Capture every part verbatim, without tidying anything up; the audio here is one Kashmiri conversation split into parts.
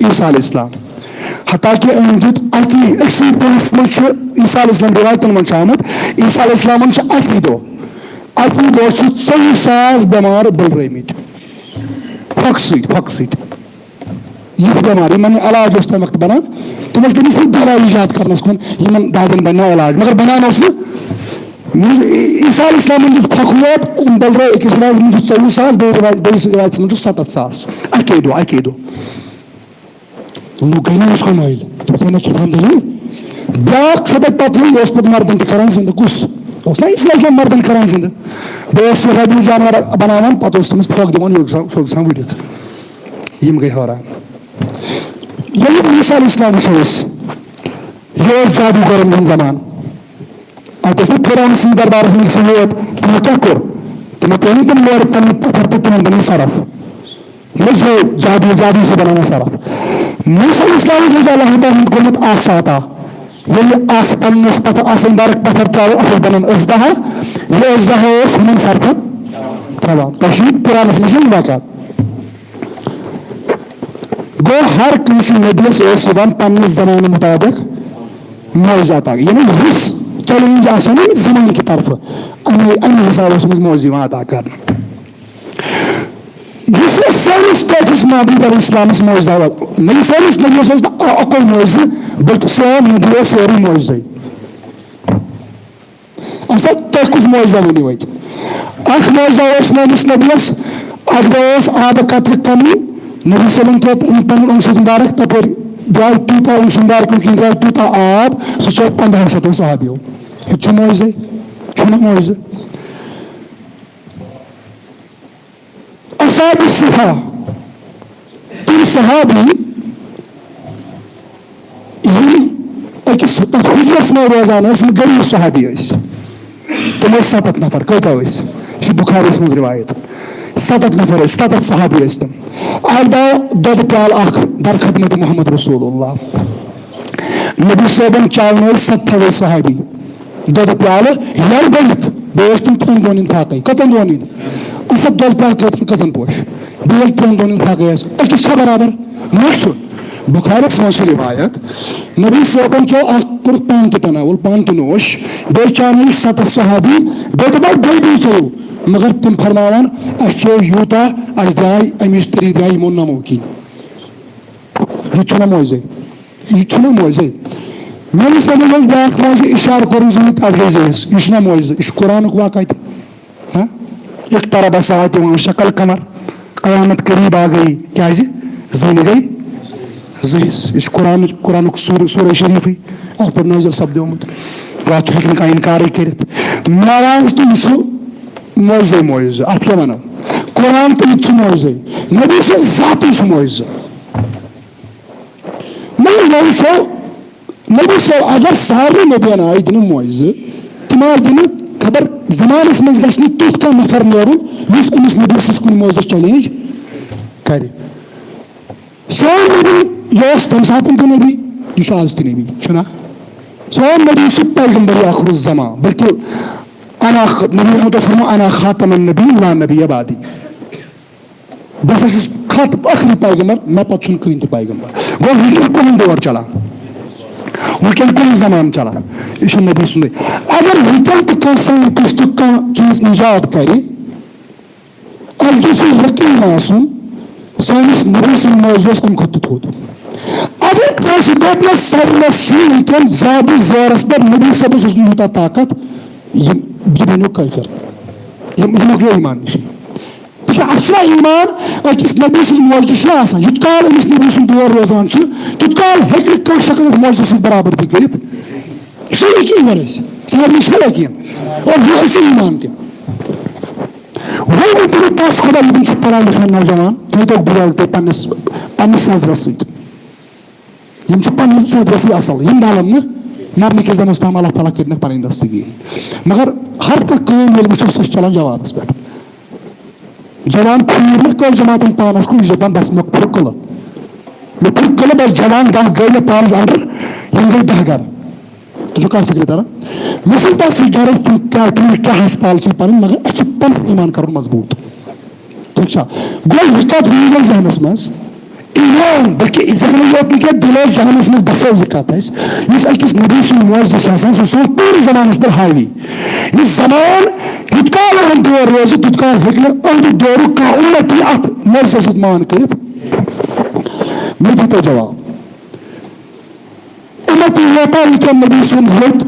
عیسیٰ علیہ السلام۔ حتیٰ کہ أمۍ دیُت اَتھی، أکسٕے دۄہَس منٛز چھُ عیسیٰ علیہ السلام، رِوایتَن منٛز چھُ آمُت، عیسیٰ علیہ السلامَن چھُ اَتھی دۄہ، اَتھی دۄہ چھُ ژۄوُہ ساس بٮ۪مار بٔلرٲومٕتۍ۔ پھۄکہٕ سۭتۍ، پھۄکہٕ سۭتۍ۔ یِتھ بٮ۪مار، یِمَن نہٕ علاج اوس تَمہِ وقتہٕ بَنان، تِم ٲسۍ تٔمِس سۭتۍ دَوا ایجاد کَرنَس کُن، یِمَن دادٮ۪ن بَنہِ نا علاج، مگر بَنان اوس نہٕ۔ عیسیٰ علیہ السلامَن دیُت پھۄکہٕ یوت، أمۍ بٔلرٲو أکِس رِوایتَس منٛز چھُ ژۄوُہ ساس، بیٚیہِ رِوایت، بیٚیِس رِوایتَس منٛز چھُ سَتَتھ ساس، اَکے دۄہ، اَکے دۄہ۔ لوٗکھ گٔے نہ أمِس کُن مٲیِل۔ دوٚپُکھ، "ہے، نہ، کیٛاہ تام دٔلیٖل؟" بیٛاکھ چھُ تۄہہِ پَتہٕے، یہِ اوس پَتہٕ مَردَن تہِ کَران زِنٛدٕ۔ کُس اوس؟ نہ عیسیٰ علیہ السلام مَردَن کَران زِنٛدٕ۔ بیٚیہِ اوس یہِ ربیع جانوَر بَناوان، پَتہٕ اوس تٔمِس پھۄکھ دِوان، یہِ اوس گژھان، سُہ اوس گژھان وُڈِتھ۔ یِم گٔے حٲران۔ ییٚلہِ موسیٰ علیہ السلام وٕچھو أسۍ، یہِ اوس جادوٗگرَن ہُنٛد زمانہٕ۔ اَتہِ ٲسۍ نہٕ فرعون سٕنٛدِس دربارَس منٛز سُہ یوت، تِمو کیٛاہ کوٚر؟ تِمو ترٛٲوۍ نہٕ تِم لورِ پَنٕنۍ پَتھر تہٕ تِمَن بَنٲے صرف۔ یہِ چھُ جادوٗ، جادوٗ چھُ بَناوان صرف۔ موسیٰ علیہ السلامَس اوس اللہ تعالیٰ ہَن کوٚرمُت اَکھ ساتھا، ییٚلہِ اَکھ پَنُن اوس پَتھر، اَصٕل مُبارک پَتھر ترٛاوان، اَتھ اوس بَنان اژدہا۔ یہِ اژدہا اوس یِمَن صرفَن تھاوان۔ تۄہہِ چھُ یہِ قرآنَس منٛز یہِ واقعہ۔ گوٚو، ہر کٲنٛسہِ نبیَس اوس یِوان پننِس زمانہٕ مُطابق معجزہ عطا، یعنی یُس چیلنج آسہِ ہا نا زمانہٕ کہِ طرفہٕ، اَمے، اَمے حسابہٕ اوس أمِس معجزہ یِوان عطا کرنہٕ۔ یُس یہِ سٲنِس ٹٲٹھِس محبوب علیہ السلامَس معجزہ ووت، نہ، یہِ سٲنِس نبیَس اوس نہٕ اَ-، اَکُے معجزٕ، بلکہِ سون نبی اوس سورُے معجزَے۔ اَسا تۄہہِ کُس معجزہ ؤنِو اَتہِ؟ اَکھ معجزہ اوس میٛٲنِس نبیَس، اَکہِ دۄہ اوس آبہٕ قطرٕ کَمٕے، نبی صٲبَن ترٛوو تَمیُک پَنُن اوٚنٛگُج مُبارک تَپٲرۍ، درٛاو تیوٗتاہ اوٚنٛگُج مُبارکَن کِنۍ درٛاو تیوٗتاہ آب، سُہ چوٚو پنٛدہَن شَتَن صحابیو۔ یہِ تہِ چھُ معجزَے، چھُنہ معجزٕ؟ اصحاب الصفہ، تِم صحابی یِم أکِس تَتھ حُجرَس منٛز روزان ٲسۍ، یِم غریٖب صحابی ٲسۍ، تِم ٲسۍ سَتَتھ نفر۔ کۭتیٛاہ ٲسۍ؟ یہِ چھِ بُخاریَس منٛز رِوایت۔ سَتَتھ نفر ٲسۍ، سَتَتھ صحابی ٲسۍ تِم۔ اَکہِ دۄہ دۄدٕ پیالہٕ اَکھ در خدمت محمد رسول اللہ۔ نبی صٲبَن چاونٲوۍ سَتتھَے صحابی۔ دۄدٕ پیالہٕ یَلہٕ بٔرِتھ، بیٚیہِ ٲسۍ تِم ترٛٮ۪ن دۄہَن ہِنٛدۍ فاقے۔ کٔژَن دۄہَن ہِنٛدۍ؟ اَسا دۄدٕ پیالہٕ کۭتٮ۪ن کٔژَن پوش؟ بیٚیہِ ییٚلہِ ترٛٮ۪ن دۄہَن ہِنٛدۍ فاقے ٲسۍ، أکِس چھا برابر؟ نہ چھُ۔ بُخاریَس منٛز چھِ رِوایت، نبی صٲبَن چوٚو اَکھ، کوٚرُکھ پانہٕ تہِ تناول، پانہٕ تہِ نوش، بیٚیہِ چاونٲوِکھ سَتَتھ صحابی، بیٚیہِ دوٚپُکھ، "بیٚیہِ، بیٚیہِ چیٚیِو۔" مگر تِم فرماوان، "اَسہِ چیٚو یوٗتاہ، اَسہِ درٛاے، اَمِچ تٔری درٛاے یِمو نَمو کِنۍ۔" یہِ تہِ چھُنہ معجزَے؟ یہِ چھُنہ معجزَے؟ میٲنِس نبیَس اوس بیٛاکھ معجزٕ اِشارٕ کوٚرُن زِ تَتھ گٔے زٕ حِصہٕ۔ یہِ چھُنہ معجزٕ؟ یہِ چھُ قرآنُک واقعہ تہِ۔ ہاں؟ اقترب الساعة وانشق القمر۔ قیامت قریب آ گئی۔ کیٛازِ؟ زوٗنہِ گٔے زٕ حِصہٕ۔ یہِ چھُ قرآنٕچ، قرآنُک سورہ، سورہ شریٖفٕے اَتھ پٮ۪ٹھ نٲزِل سپدیومُت۔ اَتھ چھُ ہیٚکہِ نہٕ کانٛہہ اِنکارٕے کٔرِتھ۔ معراج تہِ، یہِ چھُ معجزَے معجزٕ۔ اَتھ کیٛاہ وَنو؟ قرآن تہِ، یہِ تہِ چھُ معجزَے۔ نبی سٕنٛز ذاتٕے چھُ معجزٕ۔ مگر وۄنۍ وٕچھو، نبی صٲب، اگر سارنٕے نبین آیہِ دِنہٕ معجزٕ، تِم آیہِ دِنہٕ، خبر زمانس منٛز گژھِ نہٕ تیُتھ کانٛہہ نفر نیرُن یُس أمِس نبی سٕنٛز کُنہِ معجزس چیلنج کرِ۔ سون نبی، یہِ اوس تمہِ ساتہٕ تہِ نبی، یہِ چھُ آز تہِ نبی، چھُنہ؟ سون نبی چھُ پیغمبر آخر الزمان، بلکہ انا خ-، نبی محمد فرمو، "انا خاتم النبی لا نبی بعدی۔" بہٕ ہسا چھُس خاتم، ٲخری پیغمبر، مےٚ پتہٕ چھُنہٕ کٕہٕنۍ تہِ پیغمبر۔ گوٚو، وٕنکیٚن کُہُنٛد دور چلان، وٕنکیٚن کُہُنٛد زمانہٕ چلان، یہِ چھُ نبی سُنٛدُے۔ اگر وٕنکیٚن تہِ کانٛہہ ساینٹسٹ کانٛہہ چیٖز ایجاد کرِ، اَسہِ گژھِ یقین آسُن، سٲنِس نبی سُنٛد معجزٕ اوس اَمہِ کھۄتہٕ تہِ تھوٚد۔ اگر کٲنٛسہِ دوٚپ، "مےٚ سارنَس چھُ وٕنکیٚن زیادٕ زورَس پٮ۪ٹھ نبی صٲبَس اوس نہٕ یوٗتاہ طاقت"، یِم، یہِ بنیو کٲفِر۔ یِم، یہِ مۄکلیو ایمان نِشی۔ تِکیٛازِ اَسہِ چھُنہ ایمان أکِس نبی سٕنٛز معجزٕ چھُنہ آسان۔ یُتھ کال أمِس نبی سُنٛد دور روزان چھُ، تیُتھ کال ہیٚکہِ نہٕ کانٛہہ شخص اَتھ معجزٕ سۭتۍ برابردی کٔرِتھ۔ یہِ چھُنہ یقین ورٲے۔ سارنٕے چھا یقین؟ اور یِہوٚے چھُ ایمان تہِ۔ وۄنۍ گوٚو تَمیُک پَس خۄدا، یِم چھِ پَران لِکھان نوجوان، تُہۍ تو بُزرگ تُہۍ پنٛنِس، پنٛنِس نظرَس سۭتۍ۔ یِم چھِ پننِس نظرَسٕے اَصٕل، یِم ڈَلَن نہٕ مرنہٕ کِس دَمَس تام، اللہ تعالیٰ کٔرِنَکھ پَنٕنۍ دستگیٖری۔ مگر ہر کانٛہہ کٲم ییٚلہِ وٕچھو، سۄ چھِ چَلان جوانَس پٮ۪ٹھ۔ جوان پھیٖر نہٕ کٲنٛسہِ جماعتَن پانَس کُن، یہِ چھُ دَپان، "بَس، مےٚ پھُر قٕلہٕ، مےٚ پھُر قٕلہٕ، بَس، جوان دَہ گٔے مےٚ پانَس اَنڈَر، یِم گٔے دَہ گَرٕ۔" تُہۍ چھِو کَتھ فِکرِ تَران؟ مےٚ چھُنہٕ تَس یہِ غرض تِم کیٛاہ، تِم کیٛاہ آسہِ پالسی پَنٕنۍ، مگر اَسہِ چھُ پَنُن ایمان کَرُن مضبوٗط۔ ٹھیٖک چھا؟ گوٚو، یہِ کَتھ روٗز اَسہِ ذہنَس منٛز، ایمان، بلکہِ ذہنٕے یوت نہٕ کینٛہہ، دِل اوس جہنمس منٛز بسٲوِتھ کتھ اَسہِ۔ یُس أکِس نبی سُنٛد معجزٕ چھُ آسان، سُہ چھُ آسان پوٗرٕ زمانس پٮ۪ٹھ حاوی۔ یہِ زمان یوٗت کال یِمن دور روزِ، تیوٗت کال ہیٚکہِ نہٕ أہنٛدِ دورُک کانٛہہ اُمتی اتھ معجزس سۭتۍ مان کٔرِتھ۔ مےٚ دِیٖتو جواب۔ اُمتی یوٗتاہ یہِ کیٛاہ نبی سُنٛد ہیوٚت،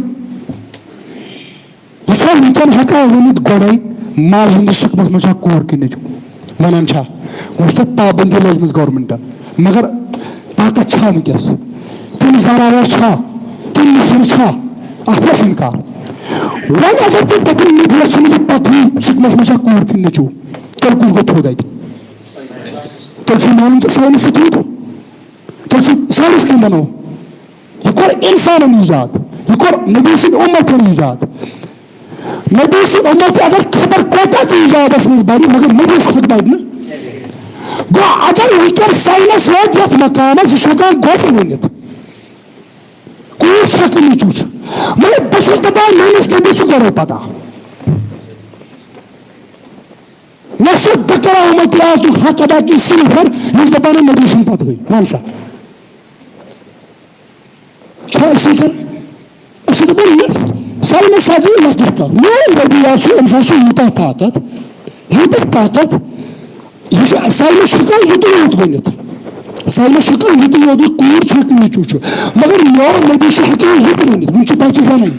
یہِ چھا وٕنکیٚن ہٮ۪کان ؤنِتھ گۄڈَے ماجہِ ہٕنٛدِس شِکمَس منٛز چھا کوٗر کِنہٕ نیٚچوٗ؟ وَنان چھا؟ وۄنۍ چھِ تَتھ پابندی لٲجمٕژ گورمنٹَن، مگر طاقت چھا وٕنکیٚس؟ تِم ذرایع چھا؟ تِم مِشن چھا؟ اَتھ ما چھُ اِنکار؟ وۄنۍ اگر ژےٚ دَپُن نبیَس چھُنہٕ یہِ پَتہٕے شِکمَس منٛز چھا کوٗر کِنہٕ نیٚچوٗ، تیٚلہِ کُس گوٚو تھوٚد اَتہِ؟ تیٚلہِ چھُ مانُن ژےٚ ساینَس چھُ تھوٚد۔ تیٚلہِ چھُ ساینَس کٔمۍ بَنوو؟ یہِ کوٚر اِنسانَن ایجاد، یہِ کوٚر نبی سٕنٛدِ اُمتَن ایجاد۔ نبی سُنٛد اُمت اگر خبر کوٗتاہ تہِ ایجادَس منٛز بَڑِ، مگر نبیَس کھۄتہٕ بَڑِ نہٕ۔ گوٚو اگر وٕنکیٚن ساینَس ووت یَتھ مقامَس، یہِ چھُ ہٮ۪کان گۄڈٕ ؤنِتھ۔ کوٗر چھا کِنہٕ نیٚچوٗ چھُ؟ مگر بہٕ چھُس دَپان، میٛٲنِس نبیَس چھُ گۄڈَے پَتہ۔ نہ چھُ بہٕ کران یِمن تہِ آز تُہۍ حق ادا کہِ صرف ہر یُس دَپان نبی سُنٛد پتہٕ گٔے۔ وَن سا۔ چھا أسی کران؟ أسۍ چھِ دَپان یہِ سارنٕے ساتہٕ گٔے لۄکٕٹ کَتھ۔ میون نبی یار چھُ، أمِس ہا چھُ یوٗتاہ طاقت، یوٗتاہ طاقت، یہِ چھُ سارنٕے چھُ ہٮ۪کان یُتُے یوت ؤنِتھ۔ سارنٕے چھُ ہٮ۪کان یُتُے یوت، یہِ کوٗر چھِ ہٮ۪کان نیٚچوٗ چھُ۔ مگر میون نبی چھُ ہٮ۪کان یہِ تہِ ؤنِتھ، وٕنہِ چھُ بَچہِ زَنٕے۔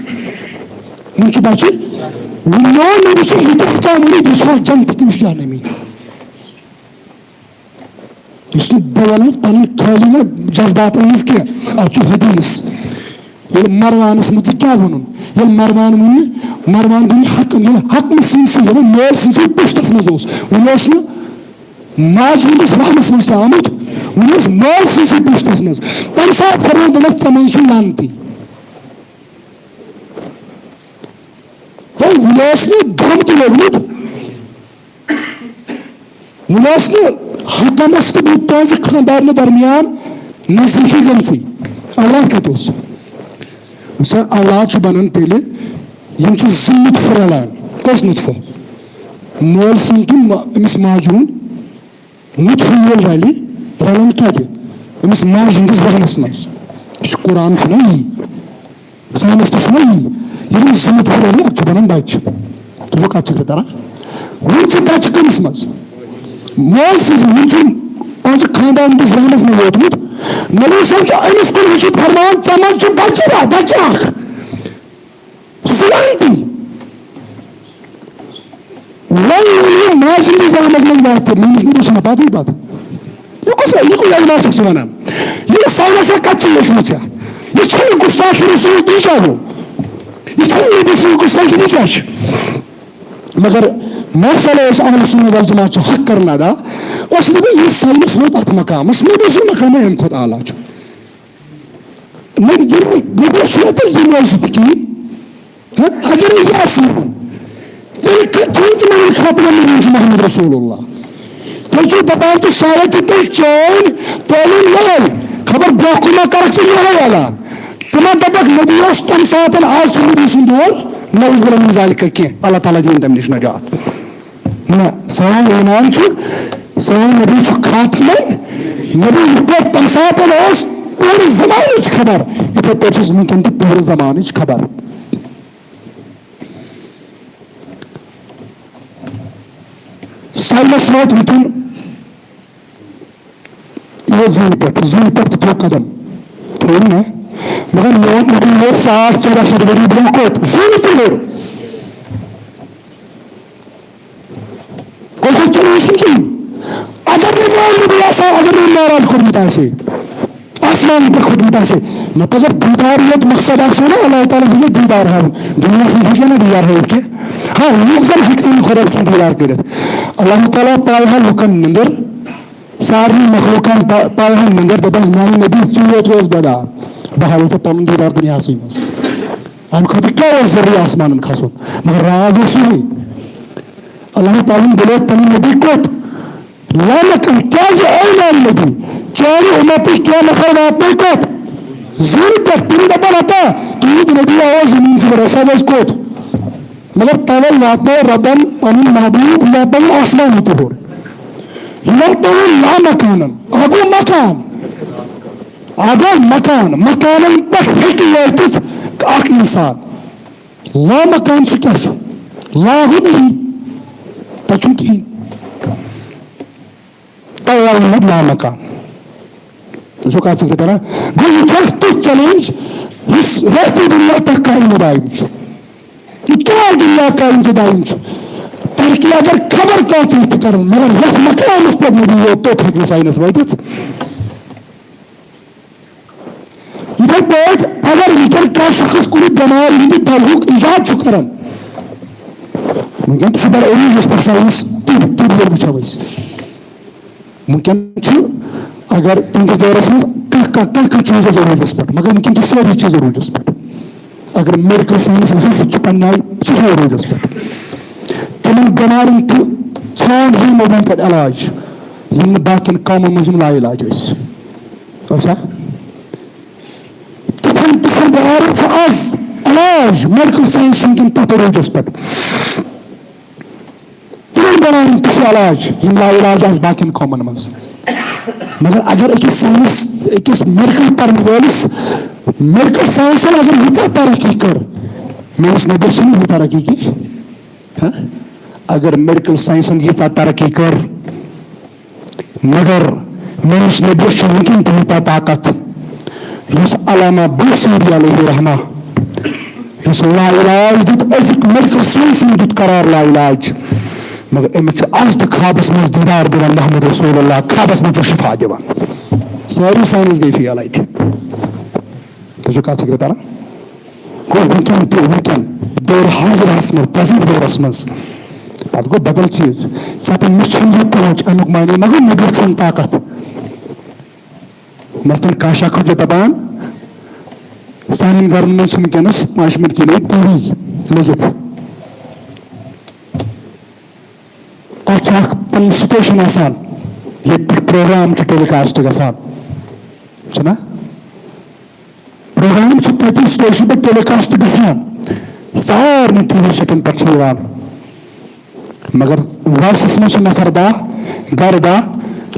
وۄنۍ چھُ بچہِ، وۄنۍ میون نبی چھُ یہِ تہِ ہٮ۪کان ؤنِتھ، یہِ چھا جنتٕکۍ، یہِ چھُ جہنمی۔ یہِ چھُنہٕ بہٕ وَنان پنٕنۍ خیٲلی نہ جذباتن منٛز کینٛہہ، اَتھ چھُ حدیث۔ ییٚلہِ مروانس مُتعلِق کیٛاہ ووٚنُن؟ ییٚلہِ مروان ووٚنہِ، مروان ووٚنہِ حق، ییٚلہِ حق سٕنٛدۍ سۭتۍ، ییٚلہِ مٲلۍ سٕنٛدۍ سۭتۍ پُشتس منٛز اوس، وۄنۍ اوس نہٕ ماجہِ ہٕنٛدِس رحمس منٛز تہِ آمُت، وۄنۍ اوس مٲلۍ سٕنٛدۍ سۭتۍ پُشتس منٛز۔ تمہِ ساتہٕ فرموو، دوٚپمس، ژےٚ منٛز چھُ لعنتی۔ وۄنۍ، وۄنۍ اوس نہٕ دم تہِ لوٚگمُت، وۄنۍ اوس نہٕ حکمس تہٕ بیٚیہِ تُہنٛزِ خانٛدارنہِ درمیان نزدیٖکی گٔمژٕے۔ اولاد کتہِ اوس؟ وٕچھ سا، اولاد چھُ بنان تیٚلہِ، یِم چھِ زٕ نُطفہٕ رلان۔ کٔژ نُطفہٕ؟ مٲلۍ سُنٛد تہٕ ما-، أمِس ماجہِ ہُنٛد۔ نُطفہٕ ییٚلہِ رَلہِ، رَلَن کَتہِ؟ أمِس ماجہِ ہٕنٛدِس بدنَس منٛز۔ یہِ چھُ قرآن چھُنہ یی، ساینَس تہِ چھُنہ یی۔ ییٚلہِ أمِس زٕ نُطفہٕ رَلہِ، اَتھ چھُ بَنان بَچہِ۔ تُہۍ چھِو کَتھ فِکرِ تَران؟ وۄنۍ چھُ بَچہِ کٔمِس منٛز؟ مٲلۍ سٕنٛز۔ وۄنۍ چھُ پانٛژٕ خاندان ہٕنٛدِس رحمَس منٛز ووتمُت۔ نبی صٲب چھُ أمِس کُن وٕچھِتھ فرمان، ژےٚ منٛز چھُ بَچہِ را-، بَچہِ اَکھ۔ سُہ چھُ لعنتی۔ وۄنۍ ییٚلہِ یہِ ماجہِ ہٕنٛدِس زامَس منٛز واتہِ، میٛٲنِس نبی چھَنہٕ پَتہٕے پَتہٕ۔ یہِ کُس، یہِ کُس علما چھُکھ ژٕ وَنان؟ یہِ ساینَس چھا کَتہِ چھِ لیوٚچھمُت ژےٚ؟ یہِ چھَنہٕ گُستاخی رسول، یہِ کیٛاہ گوٚو؟ یہِ چھَنہٕ نبی سٕنٛز گُستاخی، یہِ کیٛاہ چھُ؟ مگر ماشاء اللہ، أسۍ اہل سنت والجماعت چھِ حق کَران ادا۔ أسۍ چھِ دَپان، یہِ ساینَس ووت اَتھ مقامَس، نبی سُنٛد مقام اَمہِ کھۄتہٕ اعلیٰ چھُ۔ نہ، ییٚلہِ نہٕ، نبی چھُنہ تیٚلہِ یہِ معجزٕ تہِ کِہیٖنۍ۔ ہہ؟ اگر نہٕ یہِ آسہِ نہٕ، تیٚلہِ کَتہِ چھُنہٕ تِمن خاتمہ نبی چھُ محمد رسول اللہ؟ تیٚلہِ چھُ دَپان تہٕ شاید چھُ تیٚلہِ چٲنۍ تعلیٖم یِہوٚے، خبر برٛونٛہہ کُن ما کَرَکھ ژٕ یِہوٚے اعلان۔ ژٕ ما دَپَکھ نبی اوس تَمہِ ساتہٕ، آز چھُ نبی سُنٛد دور، نعوذ باللہ من ذالک کینٛہہ، اللہ تعالیٰ دِیِن تَمہِ نِش نجات۔ نہ، سون ایمان چھُ، سون نبی چھُ خاتمہ نبی۔ یِتھ پٲٹھۍ تَمہِ ساتہٕ اوس پوٗرٕ زمانٕچ خبر، یِتھے پٲٹھۍ چھُس وٕنکیٚن تہِ پوٗرٕ زمانٕچ خبر۔ ساینس ووت وٕنکیٚن یہِ زوٗنہِ پٮ۪ٹھ، زوٗنہِ پٮ۪ٹھ تہِ تھوٚو قدم۔ تھوٚو نہ؟ مگر میون نبی ووت ساڑ ژۄدہ شیٚتھ ؤری برونٛہہ کوٚت؟ زوٗنہِ تہِ ہیوٚر۔ کوٚت چھُ چلان چھُنہٕ کِہیٖنۍ۔ اگر نہٕ میون نبی آسہِ ہا، اگر نہٕ معراج کوٚرمُت آسہِ ہے، آسمان پٮ۪ٹھ کھوٚتمُت آسہِ ہے، نتہٕ اگر دیٖدار یوت مقصد آسہِ ہا نا، اللہ تعالیٰ سٕنٛز دیٖدار ہاوُن، دُنیاہَس منٛز ہیٚکہِ ہا نہٕ دیٖدار ہٲوِتھ کینٛہہ۔ ہاں، لوٗکھ زَن ہیٚکہِ نہٕ خۄدا سُنٛد دیٖدار کٔرِتھ۔ اللہ تعالیٰ پایہِ ہا لُکَن نِندٕر، سارنٕے مخلوقن پا-، پایہِ ہا نِندٕر، دَپَس، "میانہِ نبی، ژٕ یوت روز بیدار، بہٕ ہاوٕ ژےٚ پَنُن دیٖدار دُنیاہَسٕے منٛز۔" اَمہِ خٲطرٕ کیٛاہ اوس ضروٗری آسمانَن کھسُن؟ مگر راز اوس یِہوٚے۔ اللہ تعالیٰ ہن بُلوو پَنُن نبی کوٚت؟ لامکان۔ کیٛازِ اے میانہِ نبی؟ چانہِ اُمتٕکۍ کینٛہہ نفر واتنٲے کوٚت؟ زوٗنہِ پٮ۪ٹھ۔ تِم دَپَن، ہتا، تُہُنٛد نبی آو زٔمیٖن زِبر، أسۍ ہا وٲتۍ کوٚت؟ مگر توے واتنٲو رۄبن پنُن محبوب یا پنُن آسمان تہِ ہیوٚر۔ لَتَوَلَّ مَكَانًا۔ اَکھ گوٚو مکان، اَکھ گوٚو مکان، مکانن پٮ۪ٹھ ہیٚکہِ وٲتِتھ اَکھ اِنسان۔ لامکان سُہ کیٛاہ چھُ؟ لا ہُہ نہیں، تَتہِ چھُنہٕ کِہیٖنۍ۔ تَوَلَّ مَكَانًا۔ ژٕ چھُکھ کَتھ فِکرِ تَران؟ گوٚو، یہِ چھُ اَکھ تیُتھ challenge، یُس رۄپیہِ دُنیا تَک قٲیِم و دٲیِم چھُ۔ یہِ کیٛاہ دُنیا قٲیِم تہٕ دٲیِم چھُ؟ ترقی اگر خبر کۭژاہ تہِ کَرَن، مگر یَتھ مقامَس پٮ۪ٹھ نبی ووت، توٚت ہیٚکہِ نہٕ science وٲتِتھ۔ یِتھَے پٲٹھۍ اگر وٕنکٮ۪ن کانٛہہ شخص کُنہِ بٮ۪مارِ ہِنٛدِ دَوہُک ایجاد چھُ کَران، وٕنکٮ۪ن تہِ چھُ بَڑٕ عروٗجَس پٮ۪ٹھ science، طِب، طِب ییٚلہِ وٕچھو أسۍ۔ وٕنکٮ۪ن چھُ، اگر تُہٕنٛدِس دورس منٛز کانٛہہ، کانٛہہ، کانٛہہ، کانٛہہ چیٖز اوس عروٗجس پٮ۪ٹھ، مگر وٕنکٮ۪ن چھِ سٲری چیٖز عروٗجس پٮ۪ٹھ۔ اگر medical science وٕچھو، سُہ تہِ چھُ پننہِ آیہِ سٮ۪ٹھاہ عروٗجس پٮ۪ٹھ۔ تِمن بٮ۪مارٮ۪ن تہِ ژھانٛڈ یِمو پٮ۪ٹھ علاج، یِم نہٕ باقین قومن منٛز یِم لا علاج ٲسۍ۔ ٲسا؟ تِتھن، تِتھن بٮ۪مارٮ۪ن چھُ آز علاج، medical science چھُ وٕنکٮ۪ن تتھ عروٗجس پٮ۪ٹھ۔ تِمن بٮ۪مارٮ۪ن تہِ چھُ علاج، یِم لا علاج آسہٕ باقین قومن منٛز۔ مگر اگر أکِس ساینس، أکِس میڈیکل پرن وٲلِس، میڈیکل ساینسن اگر ییٖژاہ ترقی کٔر، میٲنِس نبیَس چھِنہٕ ییٖژاہ ترقی کینٛہہ۔ ہہ؟ اگر میڈیکل ساینسن ییٖژاہ ترقی کٔر، مگر میٲنِس نبیَس چھُ وٕنکٮ۪ن تہِ یوٗتاہ طاقت، یُس علامہ بوصیری علیہ رحمہ، یُس لا علاج دیُت، أزیُک میڈیکل ساینسن دیُت قرار لا علاج، مگر أمِس چھُ آز تہِ خوابس منٛز دیدار دِوان محمد رسول اللہ، خوابس منٛز چھُ شفا دِوان۔ سٲری ساینس گٔے فیل اتہِ۔ تُہۍ چھِو کتھ فِکرِ تران؟ گوٚو وٕنکٮ۪ن تہِ، وٕنکٮ۪ن دور حاضرس منٛز، پریزنٹ دورس منٛز، پتہٕ گوٚو بدل چیٖز۔ ژےٚ تہٕ مےٚ چھُنہٕ یہِ پہنچ، امیُک معنی ما گوٚو مےٚ گژھِ ژھن طاقت۔ مثلاً کانٛہہ شخص چھُ دپان، سانٮ۪ن گرن منٛز چھُ وٕنکٮ۪نس پانٛژِ منٹ کِنۍ ٹی وی لٔگِتھ۔ اتھ چھُ اکھ پنُن سٹیشن آسان، ییٚتہِ پٮ۪ٹھ پروگرام چھُ ٹیلی کاسٹ گژھان، چھُنہ؟ پروگرام چھُ تٔتی سٹیشن پٮ۪ٹھ ٹیلی کاسٹ گژھان، سارنٕے ٹی وی سیٹن پٮ۪ٹھ چھُ یِوان۔ مگر ویسس منٛز چھِ نفر دَہ، گرٕ دَہ،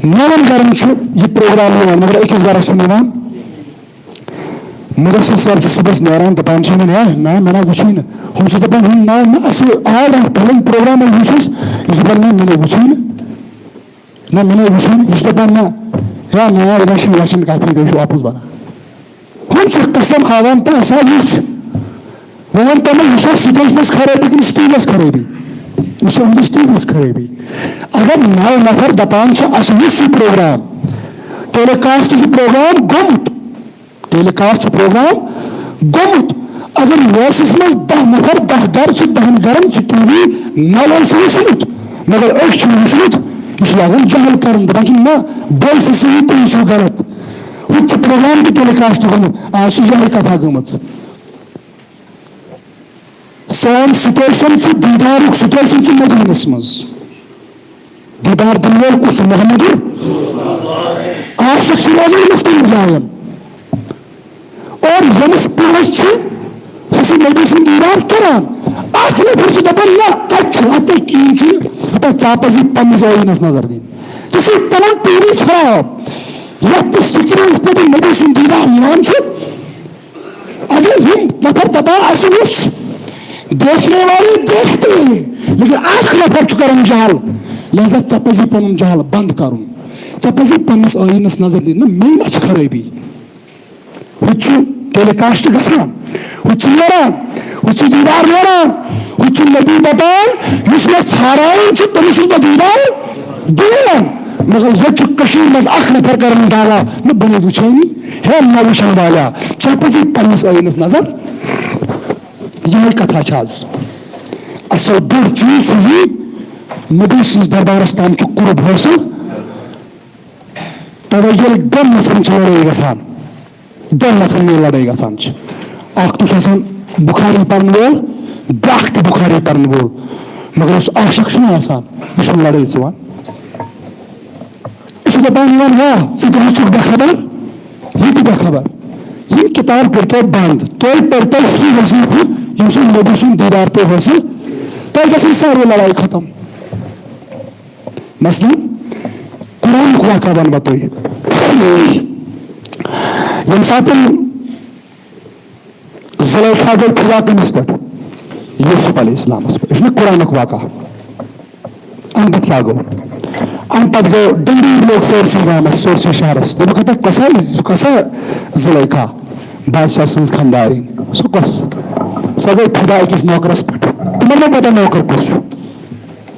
نَوَن گرن چھُ یہِ پروگرام یِوان، مگر أکِس گرس چھُنہٕ یِوان۔ مُدثر صٲب چھُ صُبحس نیران، دَپان چھِ یِمن، "ہے، نہ، مےٚ نہ وُچھُے نہٕ۔" ہُم چھِ دَپان، "ہُم، نہ، نہ، اَسہِ آو راتھ پھلٲنۍ پروگرام، وُچھ اَسہِ۔" یہِ چھُ دَپان، "نہ، مےٚ نہ وُچھُے نہٕ۔" نہ، مےٚ نہ وُچھُے نہٕ۔ یہِ چھُ دَپان، "نہ، ہے، نہ، یہِ نہ چھُنہٕ، یہِ چھُنہٕ کَتھٕے، یہِ چھُ اَپُز وَنان۔" ہُم چھِ قسم کھاوان، تہٕ ہسا وُچھ۔ وۄنۍ وَن تہٕ مےٚ، یہِ چھا سٹیشنَس خرٲبی کِنہٕ یہِ چھِ ٹی وی یَس خرٲبی؟ یہِ چھِ أہٕنٛدِس ٹی وی یَس خرٲبی۔ اگر نَو نفر دَپان چھِ، اَسہِ وُچھ یہِ پروگرام، ٹیلی کاسٹ چھُ پروگرام گوٚمُت، ٹیلی کاسٹ چھُ پروگرام گوٚمُت۔ اگر ویسس منٛز دَہ نفر، دَہ گرٕ چھِ، دَہَن گرن چھُ ٹی وی، نَوَن چھُ وُچھمُت، مگر أکۍ چھُنہٕ وُچھمُت، یہِ چھُ لاگان جہل کرُن، دَپان چھِ، "نہ، بہٕ چھُس صحیح، تُہۍ چھِو غلط۔" ہُتہِ چھُ پروگرام تہِ ٹیلی کاسٹ گوٚمُت، آز چھِ یِہے کتھا گٔمٕژ۔ سون سٹیشن چھُ، دیدارُک سٹیشن چھُ مدینس منٛز۔ دیدار دِنہٕ وول کُس چھُ؟ محمد۔ عاشق چھِ روزان مختلف جاین۔ اور ییٚمِس پہنچ چھِ، سُہ چھُ نبی سُنٛد دیدار کران۔ اکھ نفر چھُ دپان، "نہ، کتہِ چھُ؟ اتہِ کِہیٖنۍ چھُنہٕ۔ ہتا ژٕ پزی پننِس ٲیٖنس نظر دِنۍ۔ ژےٚ چھُے پنُن ٹی وی خراب۔ یتھ نہٕ سکرینس پٮ۪ٹھ نبی سُنٛد دیدار یِوان چھُ۔" اگر یِم نفر دپان، "اسہِ وُچھ، دیکھنے والے دیکھتے ہیں، لیکن اکھ نفر چھُ کران جہل۔" لہذا ژےٚ پزی پنُن جہل بند کرُن۔ ژےٚ پزی پننِس ٲیٖنس نظر دِنۍ۔ نہ، مےٚ ما چھِ خرٲبی؟ ہُتہِ چھُ ٹیلی کاسٹ گژھان، ہُتہِ چھُ نیران، ہُتہِ چھُ دیدار نیران، ہُتہِ چھُ نبی دپان، یُس مےٚ ژھانٛڈان چھُ، تٔمِس چھُس بہٕ دیدار دِوان۔ مگر ییٚتہِ چھُ کٔشیٖرِ منٛز اکھ نفر کران دعویٰ، نہ، بہٕ نے وُچھے نہٕ، ہے، نہ وُچھن والا، ژےٚ پزی پننِس ٲیٖنس نظر۔ یِہے کتھا چھِ آز۔ اصل بوٚڑ چیٖز چھُ یی، نبی سٕنٛدِس دربارس تام چھُ قرب حٲصِل۔ توے ییٚلہِ دۄن نفرن چھِ لڑٲے گژھان، دۄن نفرن ییٚلہِ لڑٲے گژھان چھِ، اکھ تہِ چھُ آسان بخاری پرن وول، بیاکھ تہِ بخاری پرن وول، مگر یُس عاشق چھُنہ آسان، یہِ چھُنہٕ لڑٲے ژٕوان۔ یہِ چھُ دپان یِمن، "واہ، ژٕ کیٛاہ چھُکھ بے خبر؟" یہِ تہِ بے خبر۔ یِم کتاب کٔرۍتو بند، تُہۍ پٔرۍتو سُہ وظیفہٕ، ییٚمہِ سۭتۍ نبی سُنٛد دیدار تُہۍ حٲصِل، تۄہہِ گژھن سارے لڑایہِ ختم۔ مثلاً، قرآنُک واقعہ وَنہٕ بہٕ تۄہہِ۔ ییٚمہِ ساتہٕ زلیخا گٔے فدا کٔمِس پٮ۪ٹھ؟ یوسف علیہ السلامس پٮ۪ٹھ۔ یہِ چھُنہ قرآنُک واقعہ۔ اَمہِ پَتہٕ کیٛاہ گوٚو؟ اَمہِ پَتہٕ گوٚو ڈٔنڈی لوگ سٲرسٕے گامَس، سٲرسٕے شہرَس۔ دوٚپُکھ، "ہتا کۄسا، کۄسا زلیخا؟" بادشاہ سٕنٛز خانٛدارِنۍ۔ سۄ کۄس؟ سۄ گٔے فدا أکِس نوکرَس پٮ۪ٹھ۔ تِمَن ما پَتہ نوکر کُس چھُ؟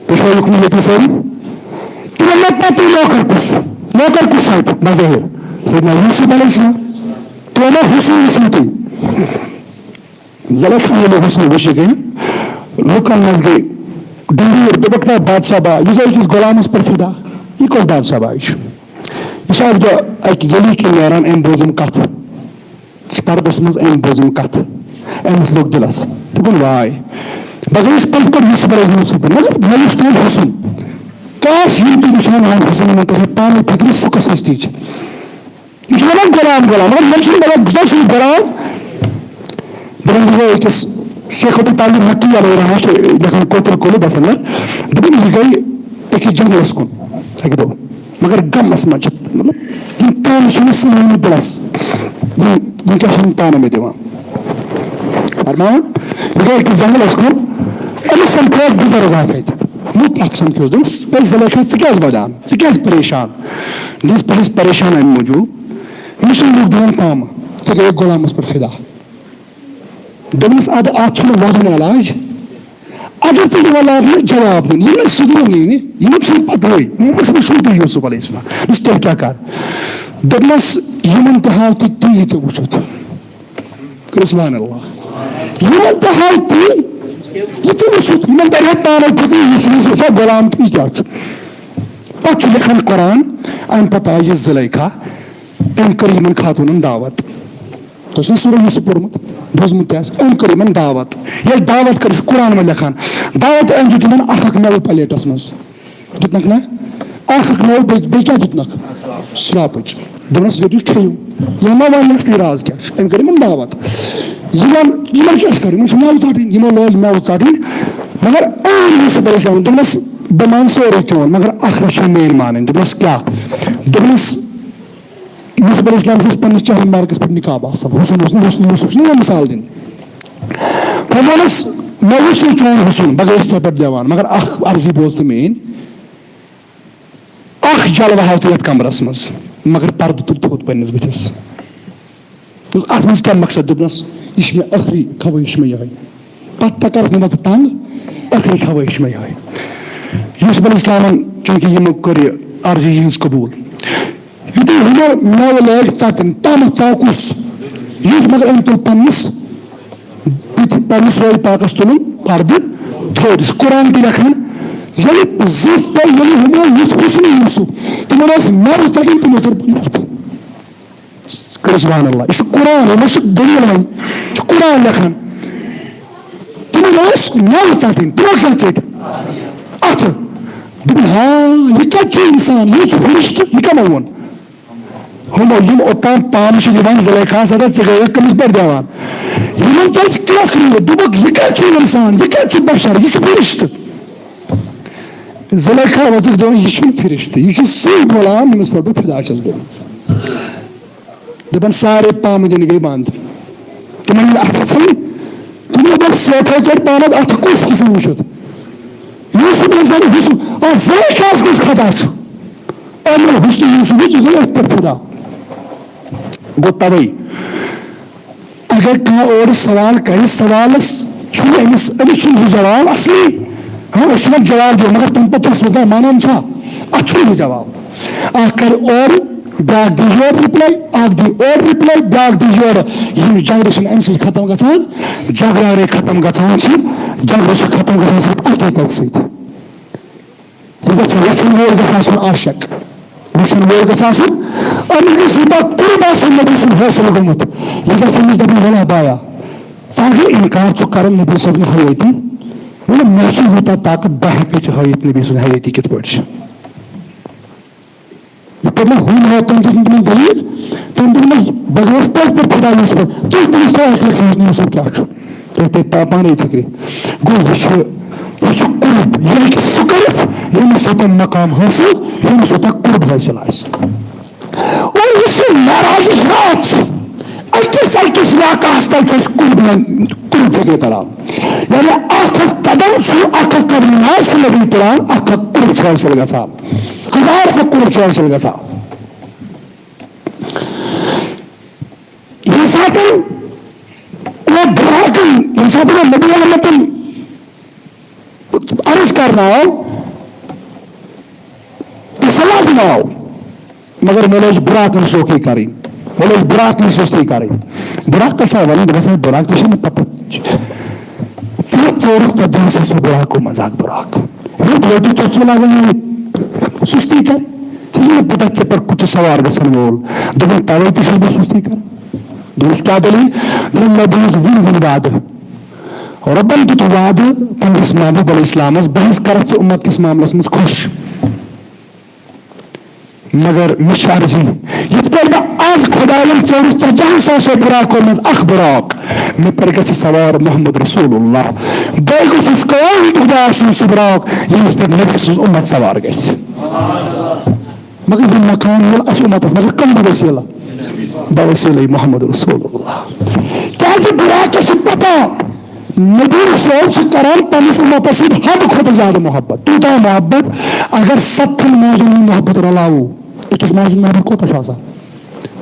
تُہۍ چھِوا یُکنُے ییٚتی سٲری؟ تِمَن ما پَتہ نوکر کُس چھُ؟ نوکر کُس چھُ اَتہِ بظٲہِر؟ سیدنا یوسف علیہ السلام۔ تِمو ما حسن وٕچھمُتٕے؟ زلیخا ییٚلہِ حسن وٕچھِ گٔے، لُکَن منٛز گٔے ڈٔنڈیٖر، دوٚپُکھ، "نہ، بادشاہ با، یہِ گٔے أکِس غلامَس پٮ۪ٹھ فدا۔ یہِ کۄس بادشاہ باے چھُ؟ یہِ چھُ اَکہِ دۄہ اَکہِ گلی کِنۍ نیران، أمۍ بوٗز یِم کَتھٕ۔" یہِ چھِ پردس منٛز أمۍ بوٗزمٕژ کتھ، أمِس لوٚگ دِلس، دوٚپُن، "واے، بہٕ گٔیَس پٔزۍ پٲٹھۍ یوسف علیہ السلام سٕنٛدۍ پٲٹھۍ، مگر مےٚ وٕچھ تُہُنٛد حُسن۔ کاش، یِم تہِ وٕچھِ ہن میون حُسن، یِمن ترِ ہے پانے فِکرِ، سُہ کۄس ہستی چھِ۔ یہِ چھُ وَنان غلام، غلام، مگر یِمن چھُنہٕ مطلب، زن چھُ یہِ غلام۔" دپان، بہٕ گوٚو أکِس شیخ عبدالطالب مکی علیہ رحمہ چھُ لیکھان کوتل قلوب اصل نہ، دپان، یہِ گٔے أکِس جنگلس کُن اکہِ دۄہ۔ مگر غمس منٛز چھِ، مطلب، یِم تام چھِنہٕ سٲنۍ دِلس۔ یِم، یِم کیٛاہ چھِ یِم تانہٕ مےٚ دِوان؟ فرماوان، یہِ گوٚو أکِس جنگلس کُن، أمِس سمکھیو اکھ بُزرگ اکھ اَتہِ۔ موٚت اکھ سمکھیوس، دوٚپُس، "ہے زلیخا، ژٕ کیٛازِ ودان؟ ژٕ کیٛازِ پریشان؟" دوٚپُس، "بہٕ چھُس پریشان امہِ موٗجوٗب، مےٚ چھِنہٕ لُکھ دِوان پامہٕ، ژٕ گٔیَکھ غلامس پٮ۪ٹھ فدا۔" دوٚپمَس، "اَدٕ اَتھ چھُنہٕ وَدُن علاج۔ اگر ژٕ یِمَن لاگنہٕ جواب دیُن، یِم نہٕ سُدرٲنی نہٕ، یِمَن چھُنہٕ پَتہٕے، یِمَن چھُنہٕ وٕچھمُتٕے یوٗسُف علیہ السلام۔ دوٚپمَس، تیٚلہِ کیٛاہ کَر؟" دوٚپمَس، "یِمَن تہِ ہاو تہِ تی یہِ ژےٚ وٕچھُتھ۔" کٔرِو سبحان اللہ۔ "یِمَن تہِ ہاو تی یہِ ژےٚ وٕچھُتھ، یِمَن تَرِ ہا پانَے فِکرِ، یُس یوٗسف چھا غلام تہٕ یہِ کیٛاہ چھُ۔" پَتہٕ چھُ لیکھان قرآن، اَمہِ پَتہٕ آیہِ یہِ زلیخا، أمۍ کٔر یِمَن خاتوٗنَن دعوت۔ تۄہہِ چھُنہٕ سورہ یوسف پوٚرمُت، بوٗزمُت تہِ آسہِ۔ أمۍ کٔر یِمن دعوت۔ ییٚلہِ دعوت کٔر، یہِ چھُ قرآن وۄنۍ لیکھان۔ دعوت أمۍ دیُت یِمن اکھ اکھ مٮ۪وٕ پلیٹس منٛز۔ دیُتنکھ نہ؟ اکھ اکھ مٮ۪وٕ، بیٚیہِ، بیٚیہِ کیٛاہ دیُتنکھ؟ شراپٕچ۔ دوٚپنس، "رٔٹِو، کھیٚیِو۔" یِمن ما ونہِ اصلی راز کیٛاہ چھُ؟ أمۍ کٔر یِمن دعوت۔ یِمن، یِمن کیٛاہ چھُ کرُن؟ یِمن چھُ مٮ۪وٕ ژٹٕنۍ۔ یِمو لٲگۍ مٮ۪وٕ ژٹٕنۍ۔ مگر أمۍ یوسف علیہ السلام دوٚپنس، "بہٕ مان سورُے چون، مگر اکھ رژھ چھےٚ میٲنۍ مانٕنۍ۔" دوٚپنس، "کیٛاہ؟" دوٚپنس، یوسف علیہ السلام اوس پننِس چہرٕ مبارکس پٮ۪ٹھ نقاب آسان۔ حسن اوس نہٕ، حسن یوسف چھُنہٕ یِوان مثال دِنہٕ۔ فرموونَس، "مےٚ وٕچھ نہٕ چون حسن، بہٕ گٔیَس ژےٚ پٮ۪ٹھ دیوان، مگر اکھ عرضی بوز تہٕ میٲنۍ۔ اکھ جلوٕ ہاو تہٕ یَتھ کمرس منٛز، مگر پردٕ تُل تھوٚد پننِس بٕتھِس۔" دوٚپُس، "اَتھ منٛز کیٛاہ مقصد؟" دوٚپنَس، "یہِ چھِ مےٚ ٲخری خٲہِش مےٚ یِہوٚے۔ پَتہٕ تہِ کَرَکھ نہٕ بہٕ ژٕ تنٛگ، ٲخری خٲہِش مےٚ یِہوٚے۔" یوسف علیہ السلامَن، چوٗنٛکہِ یِمو کٔر یہِ عرضی یِہٕنٛز قبوٗل، یُتھُے ہُمو مٮ۪وٕ لٲگۍ ژَٹٕنۍ، تَمہٕ ژاو کُس؟ یُس مگر أمۍ تُل پنٛنِس بٕتھِ، پنٛنِس روے پاکَس تُلُن پَردٕ تھوٚد۔ یہِ چھُ قرآن تہِ لیکھان، ییٚلہِ زِژ پے، ییٚلہِ ہُمو یُس حُسنِ یوسف، تِمَن ٲس مٮ۪وٕ ژَٹٕنۍ، تِمو ژٔٹ پَنٕنۍ اَتھٕ۔ کٔرِو سبحان اللہ۔ یہِ چھُ قرآن، یہِ ما چھُ دٔلیٖل وۄنۍ۔ یہِ چھُ قرآن لیکھان۔ تِمن ٲس نَو ژَٹٕنۍ، تِمو کیٛاہ ژٔٹۍ؟ اَتھٕ۔ دوٚپُن، ہاں، یہِ کَتہِ چھُ اِنسان؟ یہِ چھُ فرشتہٕ، یہِ کَمو ووٚن؟ ہُمو یِم اوٚتام پانہٕ چھِ یِوان زلیخاہَس اَتھَس، ژٕ گٔیَکھ کٔمِس پٮ۪ٹھ دِوان؟ یِمَن ژَجہِ کرٛٮ۪کھ روٗد۔ دوٚپُکھ، یہِ کَتہِ چھُ اِنسان؟ یہِ کَتہِ چھُ بشر؟ یہِ چھُ فرشتہٕ۔ زلیخا ؤژھٕکھ دَپان، یہِ چھُنہٕ فرشتہٕ، یہِ چھُ سُے غلام، ییٚمِس پٮ۪ٹھ بہٕ فدا چھَس گٔمٕژ۔ دَپان، سارے پامہٕ دِنہٕ گٔے بنٛد۔ تِمَن ییٚلہِ اَتھٕ ژھٕنۍ، تِمو دوٚپ، سیٹھو ژٔٹۍ پانَس اَتھٕ، کُس حُسن وٕچھِتھ؟ یوسف علیہ السلام حُسن، اَتھ زلیخاہَس کُس خطا چھُ؟ أمۍ حُسنِ یوسف وٕچھ، یہِ گٔے أتھۍ پٮ۪ٹھ فدا۔ گوٚو تَوَے۔ اگر کانٛہہ اورٕ سوال کرِ، سوالس چھُنہٕ أمِس، أمِس چھُنہٕ یہِ جواب اصلی۔ ہاں، أسۍ چھِ وۄنۍ جواب دِوان، مگر تَمہِ پتہٕ چھا سوزان، مانان چھا؟ اَتھ چھُنہٕ یہِ جواب۔ اکھ کرِ اورٕ، بیٛاکھ دی یورٕ reply، اکھ دی اورٕ reply، بیٛاکھ دی یورٕ۔ یِم جھگڑٕ چھِنہٕ اَمہِ سۭتۍ ختم گژھان، جھگڑٕ اگرے ختم گژھان چھِ، جھگڑٕ چھِ ختم گژھان صرف اَتھے کَتھِ سۭتۍ۔ یہِ گژھِ یَژھَن وول گژھِ آسُن عاشق، وٕچھَن وول گژھِ آسُن، أمِس گژھِ یوٗتاہ قُرب آسُن نبی سُنٛد حٲصِل گوٚمُت، یہِ گژھِ أمِس دَپُن، وَلا بایا، ژٕ اگر اِنکار چھُکھ کَران نبی صٲبنہِ حیٲتی، وَلا مےٚ چھُ یوٗتاہ طاقت، بہٕ ہٮ۪کہٕ ژےٚ ہٲیِتھ نبی سُنٛد حیٲتی کِتھ پٲٹھۍ چھِ۔ یِتھ پٲٹھۍ مےٚ ہُم ہٲو، تِم دِژ نہٕ تِمن دٔلیٖل، تِم دوٚپ مےٚ، بہٕ گٔیَس پٔزۍ پٲٹھۍ فدا یوسفس۔ تُہۍ تٔمِس ترٛٲوِتھ لیکھِ سمجھ نہٕ یوسف کیٛاہ چھُ۔ تُہۍ تٔتۍ تا پانے فِکرِ۔ گوٚو یہِ چھُ، یہِ چھُ قُرب، یہِ ہیٚکہِ سُہ کٔرِتھ، ییٚمِس یوٚتام مقام حٲصِل، ییٚمِس یوٚتام قُرب حٲصِل آسہِ۔ اور یُس یہِ معراجٕچ راتھ چھِ، أکِس أکِس واقعس تل چھُ اَسہِ قُرب، قُرب فِکرِ تران۔ یعنی اکھ اکھ قدم چھُ، اکھ اکھ قدم نہ چھُ نبی تُلان، اکھ اکھ قُرب چھُ حٲصِل گژھان، ہزار اکھ قُرب چھُ حٲصِل گژھان۔ ییٚمہِ ساتہٕ وۄنۍ براقن، ییٚمہِ ساتہٕ وۄنۍ نبی رحمتن عرض کرنہٕ آو تہٕ صلاح دِنہٕ آو، مگر مےٚ لٲج براقن شوخی کرٕنۍ، مےٚ لٲج براقن سُستی کرٕنۍ۔ براق کسا ونان، دوٚپمس، ہے، براق ژےٚ چھےٚ نہٕ پتہ، ژٕ ہا ژورُکھ ژتجی ساس براقو منٛز اکھ براق۔ رٕتۍ رٕتۍ ژےٚ چھُ لاگان یہِ سُستی کرٕنۍ۔ ژےٚ چھےٚ نہٕ پتہ ژےٚ پٮ۪ٹھ کُس چھُ سوار گژھن وول۔ دوٚپُن، توے تہِ چھُس بہٕ سُستی کران۔ دوٚپمس، کیٛاہ دٔلیٖل؟ دوٚپُن، مےٚ دیُت وُنہِ وُنہِ وعدٕ۔ رۄبن دیُت وعدٕ پننِس محبوب علیہ السلامس، بہٕ حظ کرکھ ژٕ اُمت کِس معاملس منٛز خۄش۔ مگر مےٚ چھِ عرضی، یِتھ پٲٹھۍ بہٕ آز خۄداین ژورو ژتجی ساسو براقو منٛز اکھ براق، مےٚ پٮ۪ٹھ گژھِ سوار محمد رسول اللہ۔ بہٕ گوٚژھُس قٲیِم خۄدایا سُنٛد سُہ براق، ییٚمِس پٮ۪ٹھ نبی سٕنٛز اُمت سوار گژھِ۔ مگر یہِ مقام ییٚلہِ اَسہِ اُمتس، مگر کم بوسیلہٕ؟ بوسیلہٕ محمد رسول اللہ۔ کیازِ براقس چھِ پتہ، نبی رسول چھِ کران پننِس اُمتس سۭتۍ حد کھۄتہٕ زیادٕ محبت، تیوٗتاہ محبت۔ اگر ستتھن موجن ہُنٛد محبت رلاوو، أکِس ماجہِ ہُنٛد محبت کوٗتاہ چھُ آسان؟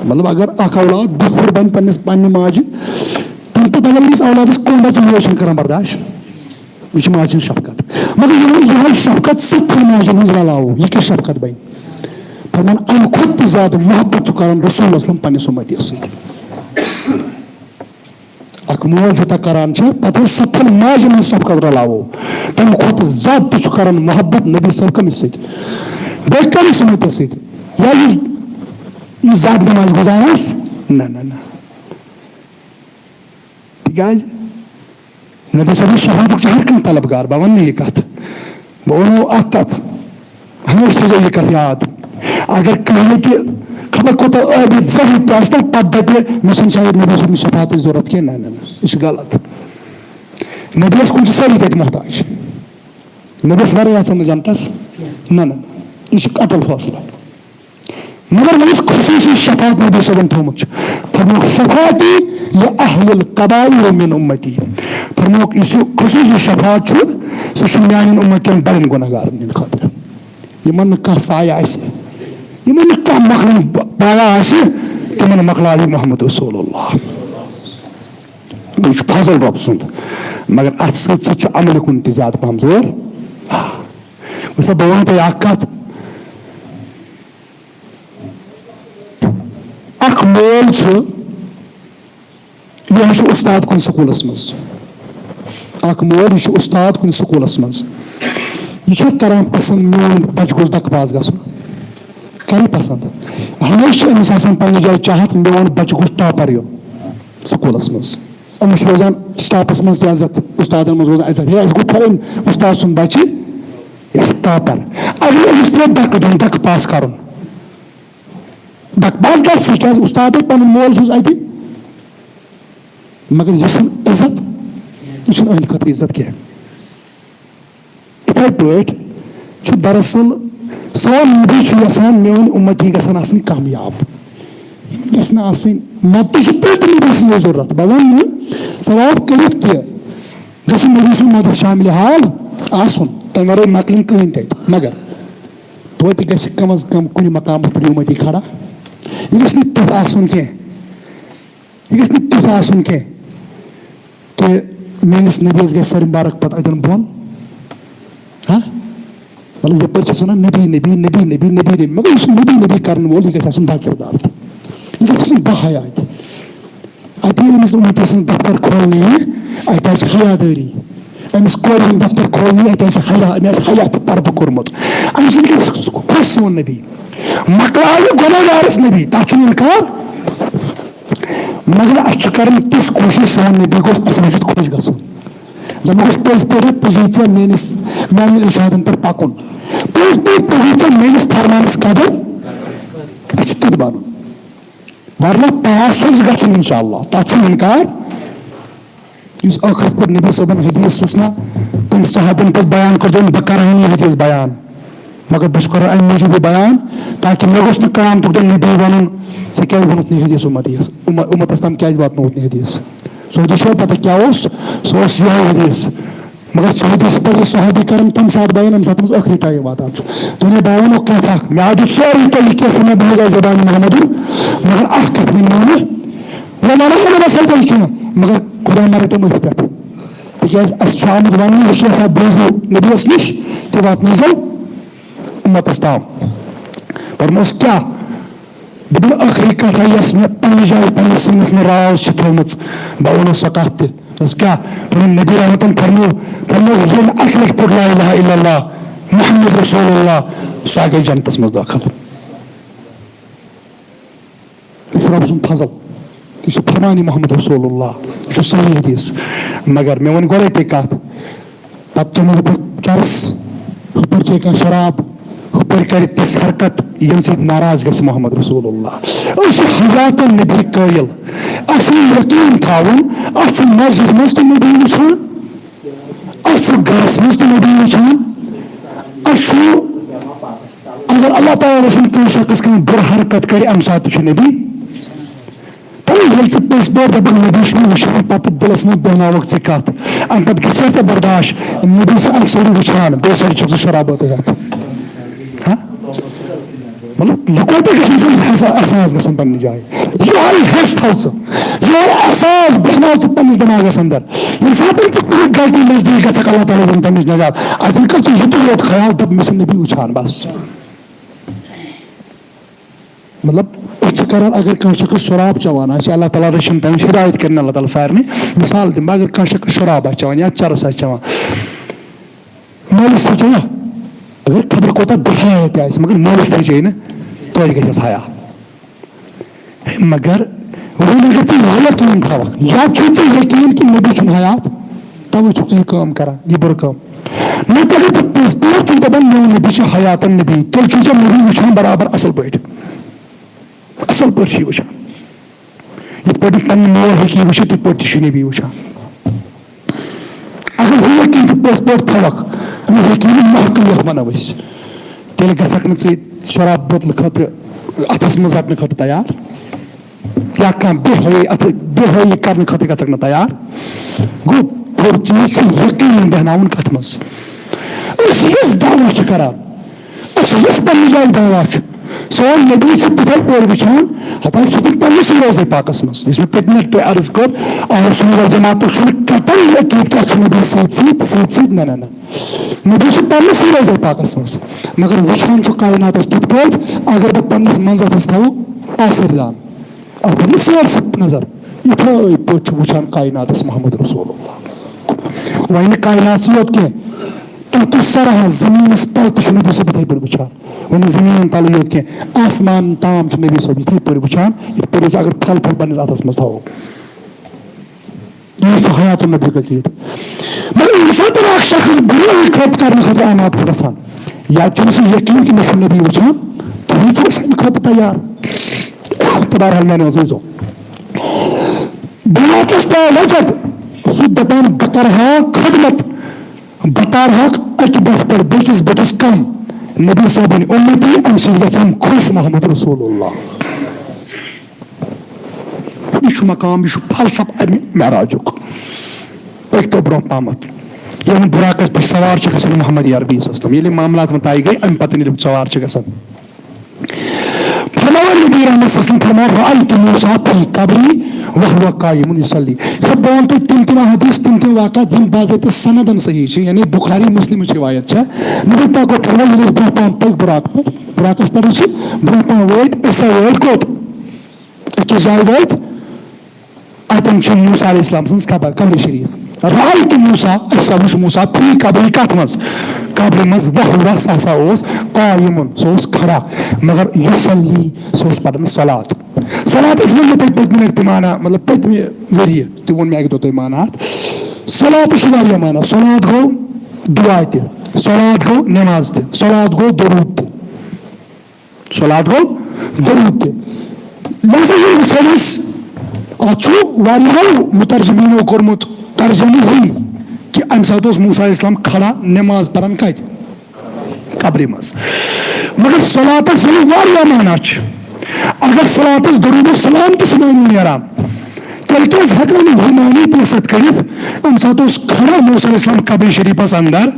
مطلب، اگر اکھ اولاد بُتھ پھِر بنہِ پننِس، پننہِ ماجہِ، تمہِ پتہٕ اگر أمِس اولادس کُن گژھِ، موج چھنہٕ کران برداشت۔ یہِ چھِ ماجہِ ہٕنٛز شفقت۔ مگر یِمن یِہوٚے شفقت ستتھن ماجن ہٕنٛز رلاوو، یہِ کیٛاہ شفقت بنہِ؟ فرمان، امہِ کھۄتہٕ تہِ زیادٕ محبت چھُ کران رسول اسلم پننِس اُمتیس سۭتۍ۔ اکھ موج یوٗتاہ کران چھِ، پتہٕ ییٚلہِ ستتھن ماجن ہٕنٛز شفقت رلاوو، تمہِ کھۄتہٕ زیادٕ تہِ چھُ کران محبت نبی صٲب کٔمِس سۭتۍ؟ بیٚیہِ کٔمِس اُمتیس سۭتۍ؟ یا یُس، یُس زیادٕ نماز گُزار آسہِ؟ نہ، نہ، نہ۔ تِکیٛازِ نبی صٲبن شفاعتُک چھُ ہر کانٛہہ طلبگار۔ بہٕ وَنہٕ نہٕ یہِ کَتھ، بہٕ وَنو اَکھ کَتھ، ہمیشہِ تھٲیزیو یہِ کَتھ یاد۔ اگر کانٛہہ ییٚتہِ خبر کوٗتاہ عٲبِد زٲہِد تہِ آسہِ، تہٕ پَتہٕ دَپہِ، مےٚ چھَنہٕ شاید نبی صٲبنِس شفاعتٕچ ضوٚرَتھ کینٛہہ، نہ، نہ، نہ، یہِ چھُ غلط۔ نبیَس کُن چھِ سٲری تَتہِ محتاج۔ نبیَس وَرٲے آسَن نہٕ جنتَس، نہ، نہ، نہ، یہِ چھُ اَٹُل فٲصلہٕ۔ مگر وۄنۍ یُس خصوٗصی شفاعت نبی صٲبن تھوٚومُت چھُ، فرمووُکھ، "شفاعتی لأہل الکبائر من امتی"۔ فرمووُکھ، یُس یہِ خصوٗصی شفاعت چھُ، سُہ چھُ میانٮ۪ن اُمتن بڑٮ۪ن گۄناہ گارن ہٕنٛدِ خٲطرٕ۔ یِمن نہٕ کانٛہہ سایہِ آسہِ، یِمن نہٕ کانٛہہ مۄکلُن پایہ آسہِ، تِمن مۄکلاوِ محمد رسول اللہ۔ یہِ چھُ فضل رۄب سُنٛد، مگر اتھ سۭتۍ سۭتۍ چھُ عملہِ کُن تہِ زیادٕ پہم زور۔ آ۔ وٕچھ سا، بہٕ وَنہٕ تۄہہِ اکھ کتھ۔ اکھ مول چھُ، یہِ حظ چھُ اُستاد کُنہِ سکوٗلس منٛز۔ اکھ مول، یہِ چھُ اُستاد کُنہِ سکوٗلس منٛز۔ یہِ چھُ کران پسنٛد، میون بچہٕ گوٚژھ دکہٕ پاس گژھُن۔ کرِ پسنٛد۔ ہمیشہِ چھِ أمِس آسان پننہِ جایہِ چاہت، میون بچہٕ گوٚژھ ٹاپر یُن سکوٗلس منٛز۔ أمِس چھُ روزان سٹافس منٛز تہِ عزت، اُستادن منٛز روزان عزت۔ ہے، اَسہِ گوٚژھ تھاوُن اُستاد سُنٛد بچہٕ، یہِ چھُ ٹاپر۔ اگر أمِس پیوٚو دکہٕ دیُن، دکہٕ پاس کرُن، دکہٕ پاس گژھِ، کیازِ اُستاد ہے پنُن مول چھُس اتہِ، مگر یہِ چھُنہٕ عزت، یہِ چھُنہٕ أہنٛدِ خٲطرٕ عزت کینٛہہ۔ یِتھے پٲٹھۍ چھُ دراصل سون نبی چھُ یژھان میٲنۍ اُمتی گژھن آسٕنۍ کامیاب، یِم گژھِ نہٕ آسٕنۍ مدتٕچ تہِ نبی سٕنٛز ضروٗرت۔ بہٕ وَنہٕ نہٕ ثواب کٔرِتھ تہِ گژھِ نبی سُنٛد مدد شامل حال آسُن، تَمہِ ورٲے مۄکلِنۍ کٕہٕنۍ تَتہِ۔ مگر توتہِ گژھِ کم از کم کُنہِ مقامس پٮ۪ٹھ اُمتی کھڑا۔ یہِ گژھِ نہٕ تیُتھ آسُن کینٛہہ، یہِ گژھِ نہٕ تیُتھ آسُن کینٛہہ کہِ میٲنِس نبیَس گژھِ سرِ مبارک پتہٕ اَتٮ۪ن بۄن۔ ہا؟ مطلب، یپٲرۍ چھِس وَنان نبی، نبی، نبی، نبی، نبی، نبی۔ مگر یُس نبی، نبی کرن وول، یہِ گژھِ آسُن باکردار تہِ۔ یہِ گژھِ آسُن باحیا تہِ۔ اَتہِ ییٚلہِ أمِس اُمتی سٕنٛز دفتر کھولنہٕ یِیہِ، اَتہِ آسہِ حیادٲری۔ أمِس کورِ ہُنٛد دفتر کھولنہٕ یِیہِ، اَتہِ آسہِ حیا، أمۍ آسہِ حیا تہٕ پردٕ کوٚرمُت۔ اَمہِ سۭتۍ گژھِ خۄش سون نبی۔ مۄکلاوِ گۄناہ گارس نبی، تَتھ چھُنہٕ اِنکار۔ مگر اَسہِ چھُ کران تِژھ کوٗشِش، سون نبی گوٚژھ اَسہِ وٕچھِتھ خۄش گژھُن۔ دَپان گوٚژھ پٔزۍ پٲٹھۍ پٔزی ژےٚ میٲنِس، میانٮ۪ن ارشادن پٮ۪ٹھ پَکُن۔ پٔزۍ پٲٹھۍ پٔزی ژےٚ میٲنِس فرمانس قدر۔ اَسہِ چھُ تیُتھ بَنُن۔ ورنہ پاس چھُ اَسہِ گژھُن انشاءاللہ، تَتھ چھُنہٕ اِنکار۔ یُس ٲخرس پٮ۪ٹھ نبی صٲبن حدیث اوس نہ، تٔمۍ صحابن پٮ۪ٹھ بیان کوٚر، دوٚپُن، بہٕ کرٕ ہا نہٕ یہِ حدیث بیان۔ مگر بہٕ چھُس کران اَمہِ موٗجوٗب یہِ بیان، تاکہِ مےٚ گوٚژھ نہٕ قیامتُک دۄہ نبی وَنُن، "ژےٚ کیٛازِ ووٚنُتھ نہٕ یہِ حدیث اُمت-، یہِ اُمت-، اُمتَس تام کیٛازِ واتنووُتھ نہٕ یہِ حدیث؟" سعودی چھُوا پتہ کیٛاہ اوس؟ سُہ اوس یِہوٚے حدیث۔ مگر سعودی چھِ پتہٕ صحابی کران تَمہِ ساتہٕ بیان، ییٚمہِ ساتہٕ تٔمِس ٲخری ٹایم واتان چھُ۔ دوٚپُن، "ہے، بہٕ وَنو کَتھ اَکھ، مےٚ آو دیُت سورُے تۄہہِ یہِ کینٛہہ سا مےٚ بوٗز آسہِ زبانہِ محمدُن، مگر اَکھ کَتھ ؤنۍ مےٚ نہٕ، وۄنۍ وَنو نہٕ بہٕ سا تۄہہِ کینٛہہ، مگر خدا مہ رٔٹِو أتھۍ پٮ۪ٹھ، تِکیٛازِ اَسہِ چھُ آمُت وَننہٕ، یہِ کینٛہہ سا بوٗزِو نبیَس نِش تہِ واتنٲیزیو اُمتَس تام۔" فرموس کیٛاہ؟ دوٚپُن، ٲخری کتھ یۄس مےٚ پننہِ جایہِ پننِس سیٖنس منٛز راز چھِ تھٲومٕژ، بہٕ وَنو سۄ کتھ تہِ۔ دوٚپُس، کیٛاہ؟ دوٚپُن، نبی رحمتن فرمو، فرمو، ییٚلہِ اکہِ لٹہِ پوٚر لا الہ الا اللہ محمد رسول اللہ، سُہ گٔے جنتس منٛز دٲخل۔ یہِ چھُ رۄب سُنٛد فضل، یہِ چھُ فرمانِ محمد رسول اللہ، یہِ چھُ صحیح حدیث۔ مگر مےٚ ووٚن گۄڈے تۄہہِ کتھ، پتہٕ چٮ۪مو ہُپٲرۍ چرس، ہُپٲرۍ چیٚیہِ کانٛہہ شراب، ہُپٲرۍ کرِ تِژھ حرکت، ییٚمہِ سۭتۍ ناراض گژھِ محمد رسول اللہ۔ أسۍ چھِ حیاتن نبی قٲیل، اَسہِ چھُ یقیٖن تھاوُن، اَسہِ چھُ مسجد منٛز تہِ نبی وٕچھان، اَسہِ چھُ گرس منٛز تہِ نبی وٕچھان، اَسہِ چھُ، اگر اللہ تعالیٰ رٔچھِنۍ کٲنٛسہِ شخص کانٛہہ بُرٕ حرکت کرِ، اَمہِ ساتہٕ تہِ چھُ نبی۔ تہٕ ییٚلہِ ژٕ پٔزۍ پٲٹھۍ دَپَکھ، نبی چھُ مےٚ وٕچھان، پَتہٕ دِلَس منٛز بیٚہناوَکھ ژٕ کَتھ، اَمہِ پَتہٕ گژھِ ژےٚ برداش، نبی چھُ اَکہِ سایڈٕ وٕچھان، بیٚیہِ سایڈٕ چھُکھ ژٕ شراب بٲتل ہٮ۪تھ۔ ہا؟ مطلب، یہِ کوٗتاہ گژھِ اِنسانَس احسا-، احساس گژھُن پنٛنہِ جایہِ؟ یِہوٚے حٮ۪س تھاو ژٕ، یِہوٚے احساس بیٚہناو ژٕ پنٛنِس دٮ۪ماغَس اندر۔ ییٚمہِ ساتہٕ تہِ کانٛہہ غلطی نزدیٖک گژھکھ، اللہ تعالیٰ دِنۍ تَمِچ نجات۔ اَتہِ کَر ژٕ یہِ تہِ یوت خیال، دَپ، مےٚ چھُ نبی وٕچھان، بَس۔ مطلب، أسۍ چھِ کران، اگر کانٛہہ شخص شراب چٮ۪وان آسہِ، اللہ تعالیٰ رٔچھِنۍ تٔمِس، ہدایت کٔرِنۍ اللہ تعالیٰ سارنٕے۔ مثال دِمہٕ بہٕ، اگر کانٛہہ شخص شراب آسہِ چٮ۪وان یا چرس آسہِ چٮ۪وان، مٲلِس سۭتۍ چٮ۪وان، اگر خبر کوٗتاہ بے حیا تہِ آسہِ، مگر مٲلِس سۭتۍ چیٚیہِ نہٕ، توتہِ گژھٮ۪س حیا۔ مگر وۄنۍ اگر ژٕ یہِ یقیٖن تھاوکھ، یا چھُے ژےٚ یقیٖن کہِ نبی چھُنہٕ حیات، توے چھُکھ ژٕ یہِ کٲم کران، یہِ بُرٕ کٲم۔ نتہٕ اگر ژٕ پٔزۍ پٲٹھۍ چھُکھ دپان، "میون نبی چھُ حیاتن نبی"، تیٚلہِ چھُے ژےٚ نبی وٕچھان برابر اصل پٲٹھۍ۔ اصل پٲٹھۍ چھُے وٕچھان۔ یِتھ پٲٹھۍ پنٕنۍ مول ہیٚکہِ یہِ وٕچھِتھ، تِتھ پٲٹھۍ تہِ چھُ نبی وٕچھان۔ اگر ہُہ یقیٖن ژٕ پٔزۍ پٲٹھۍ تھاوکھ، نہ یقیٖن محکم یتھ ونو أسۍ، تیٚلہِ گژھکھ نہٕ ژٕ شراب بوتلہٕ خٲطرٕ اتھس منٛز رٹنہٕ خٲطرٕ تیار۔ یا کانٛہہ بے حٲیی، اتھ بے حٲیی کرنہٕ خٲطرٕ گژھکھ نہٕ تیار۔ گوٚو، بوٚڑ چیٖز چھُ یقیٖن بیہناوُن کتھ منٛز۔ أسۍ یُس دعویٰ چھِ کران، أسۍ یُس پننہِ جایہِ دعویٰ چھُ، سون نبی چھُ تِتھے پٲٹھۍ وٕچھان، ہتا چھُ تِم پننِسٕے روزے پاکس منٛز۔ یُس مےٚ پٔتمہِ لٹہِ تۄہہِ عرض کٔر، اہل سنت والجماعتُک چھُنہٕ قطعی عقیٖد کیٛاہ چھُ نبی سۭتۍ، سۭتۍ، سۭتۍ، سۭتۍ، نہ، نہ، نہ۔ نبی چھُ پننِسٕے روزے پاکس منٛز۔ مگر وٕچھان چھُ کائناتس کِتھ پٲٹھۍ، اگر بہٕ پننِس منزلس تھاوٕ آسر دان۔ اتھ منٛز چھِ سٲرسٕے نظر۔ یِتھے پٲٹھۍ چھُ وٕچھان کائناتس محمد رسول اللہ۔ وۄنۍ نہٕ کائناتسٕے یوت کینٛہہ، تحت الثری، زمینس تل تہِ چھُ نبی صٲب یِتھے پٲٹھۍ وٕچھان۔ وۄنۍ نہٕ زمین تلٕے یوت کینٛہہ، آسمان تام چھُ نبی صٲب یِتھے پٲٹھۍ وٕچھان، یِتھ پٲٹھۍ أسۍ اگر پھل پھل پننِس اتھس منٛز تھاوو۔ یہِ چھُ حیات النبی کا عقیٖدٕ۔ مگر ییٚمہِ ساتہٕ اکھ شخص برٲیی خٲطرٕ کرنہٕ خٲطرٕ آماد چھُ گژھان، یا چھُنہٕ سُہ یقیٖن کہِ مےٚ چھُ نبی وٕچھان، تَمہِ چھُ أسۍ اَمہِ خٲطرٕ تیار۔ تہٕ بہرحال میانیو عزیزو، بیٛاکھ یۄس تام وجہ، سُہ دَپان، "بہٕ کرٕ ہا خدمت، بہٕ تارٕ ہاکھ اَکہِ بَٹھہِ پٮ۪ٹھ بیٚکِس بَٹھِس کم، نبی صٲبٕنۍ اُمتی، اَمہِ سۭتۍ گژھن خۄش محمد رسول اللہ۔" یہِ چھُ مقام، یہِ چھُ فلسفہٕ اَمہِ معراجُک۔ پٔکۍ تو برونٛہہ پہمتھ۔ ییٚلہِ وۄنۍ بُراقس پٮ۪ٹھ سوار چھِ گژھان محمد عربی صلی اللہ علیہ وسلم، ییٚلہِ معاملات وۄنۍ طے گٔے، اَمہِ پتہٕ ییٚلہِ سوار چھِ گژھان۔ فرماوان نبی رحمت صلی اللہ علیہ وسلم فرماوان، "رأیت موسیٰ فی قبری وہو قائم یصلی۔" یہِ چھا بہٕ وَنہٕ تۄہہِ تِم تِم احادیث، تِم تِم واقعات، یِم باضٲبطہٕ سندن صحیح چھِ، یعنی بخاری مسلمٕچ روایت چھےٚ۔ نبی پاکو فرموو، ییٚلہِ أسۍ برونٛہہ پہم پٔکۍ بُراق پٮ۪ٹھ، بُراقس پٮ۪ٹھ چھِ برونٛہہ پہم وٲتۍ، أسۍ ہسا وٲتۍ کوٚت؟ أکِس جایہِ وٲتۍ، اَتٮ۪ن چھِ موسیٰ علیہ السلام سٕنٛز قبر، قبرِ شریٖف۔ رأیت موسیٰ، اَسہِ ہسا وُچھ موسیٰ فی قبری، کَتھ منٛز؟ قبرِ منٛز، وہو، سُہ ہسا اوس قائم، سُہ اوس کھڑا، مگر یصلی، سُہ اوس پران صلات۔ صلاتس ووٚن مےٚ تۄہہِ پٔتمہِ لٹہِ تہِ معنہ، مطلب پٔتمہِ ؤریہِ تہِ ووٚن مےٚ اَکہِ دۄہ تۄہہِ معنہ اَتھ۔ صلاتس چھِ واریاہ معنہ، صلات گوٚو دُعا تہِ، صلات گوٚو نماز تہِ، صلات گوٚو درود تہِ۔ صلات گوٚو درود تہِ۔ لہذا ییٚلہِ وٕچھو أسۍ، اَتھ چھُ واریاہو مترجمیٖنو کوٚرمُت ترجمہٕ یی کہِ اَمہِ ساتہٕ اوس موسیٰ علیہ السلام کھڑا نماز پران کَتہِ؟ قبرِ منٛز۔ مگر صلاتس ییٚلہِ واریاہ معنی چھِ، اگر صلاتس درود و سلام تہِ چھِ معنی نیران، تیٚلہِ کیٛازِ ہٮ۪کو نہٕ یہِ معنی تہِ سۭتۍ کٔرِتھ؟ اَمہِ ساتہٕ اوس کھڑا موسیٰ علیہ السلام قبرِ شریٖفس اندر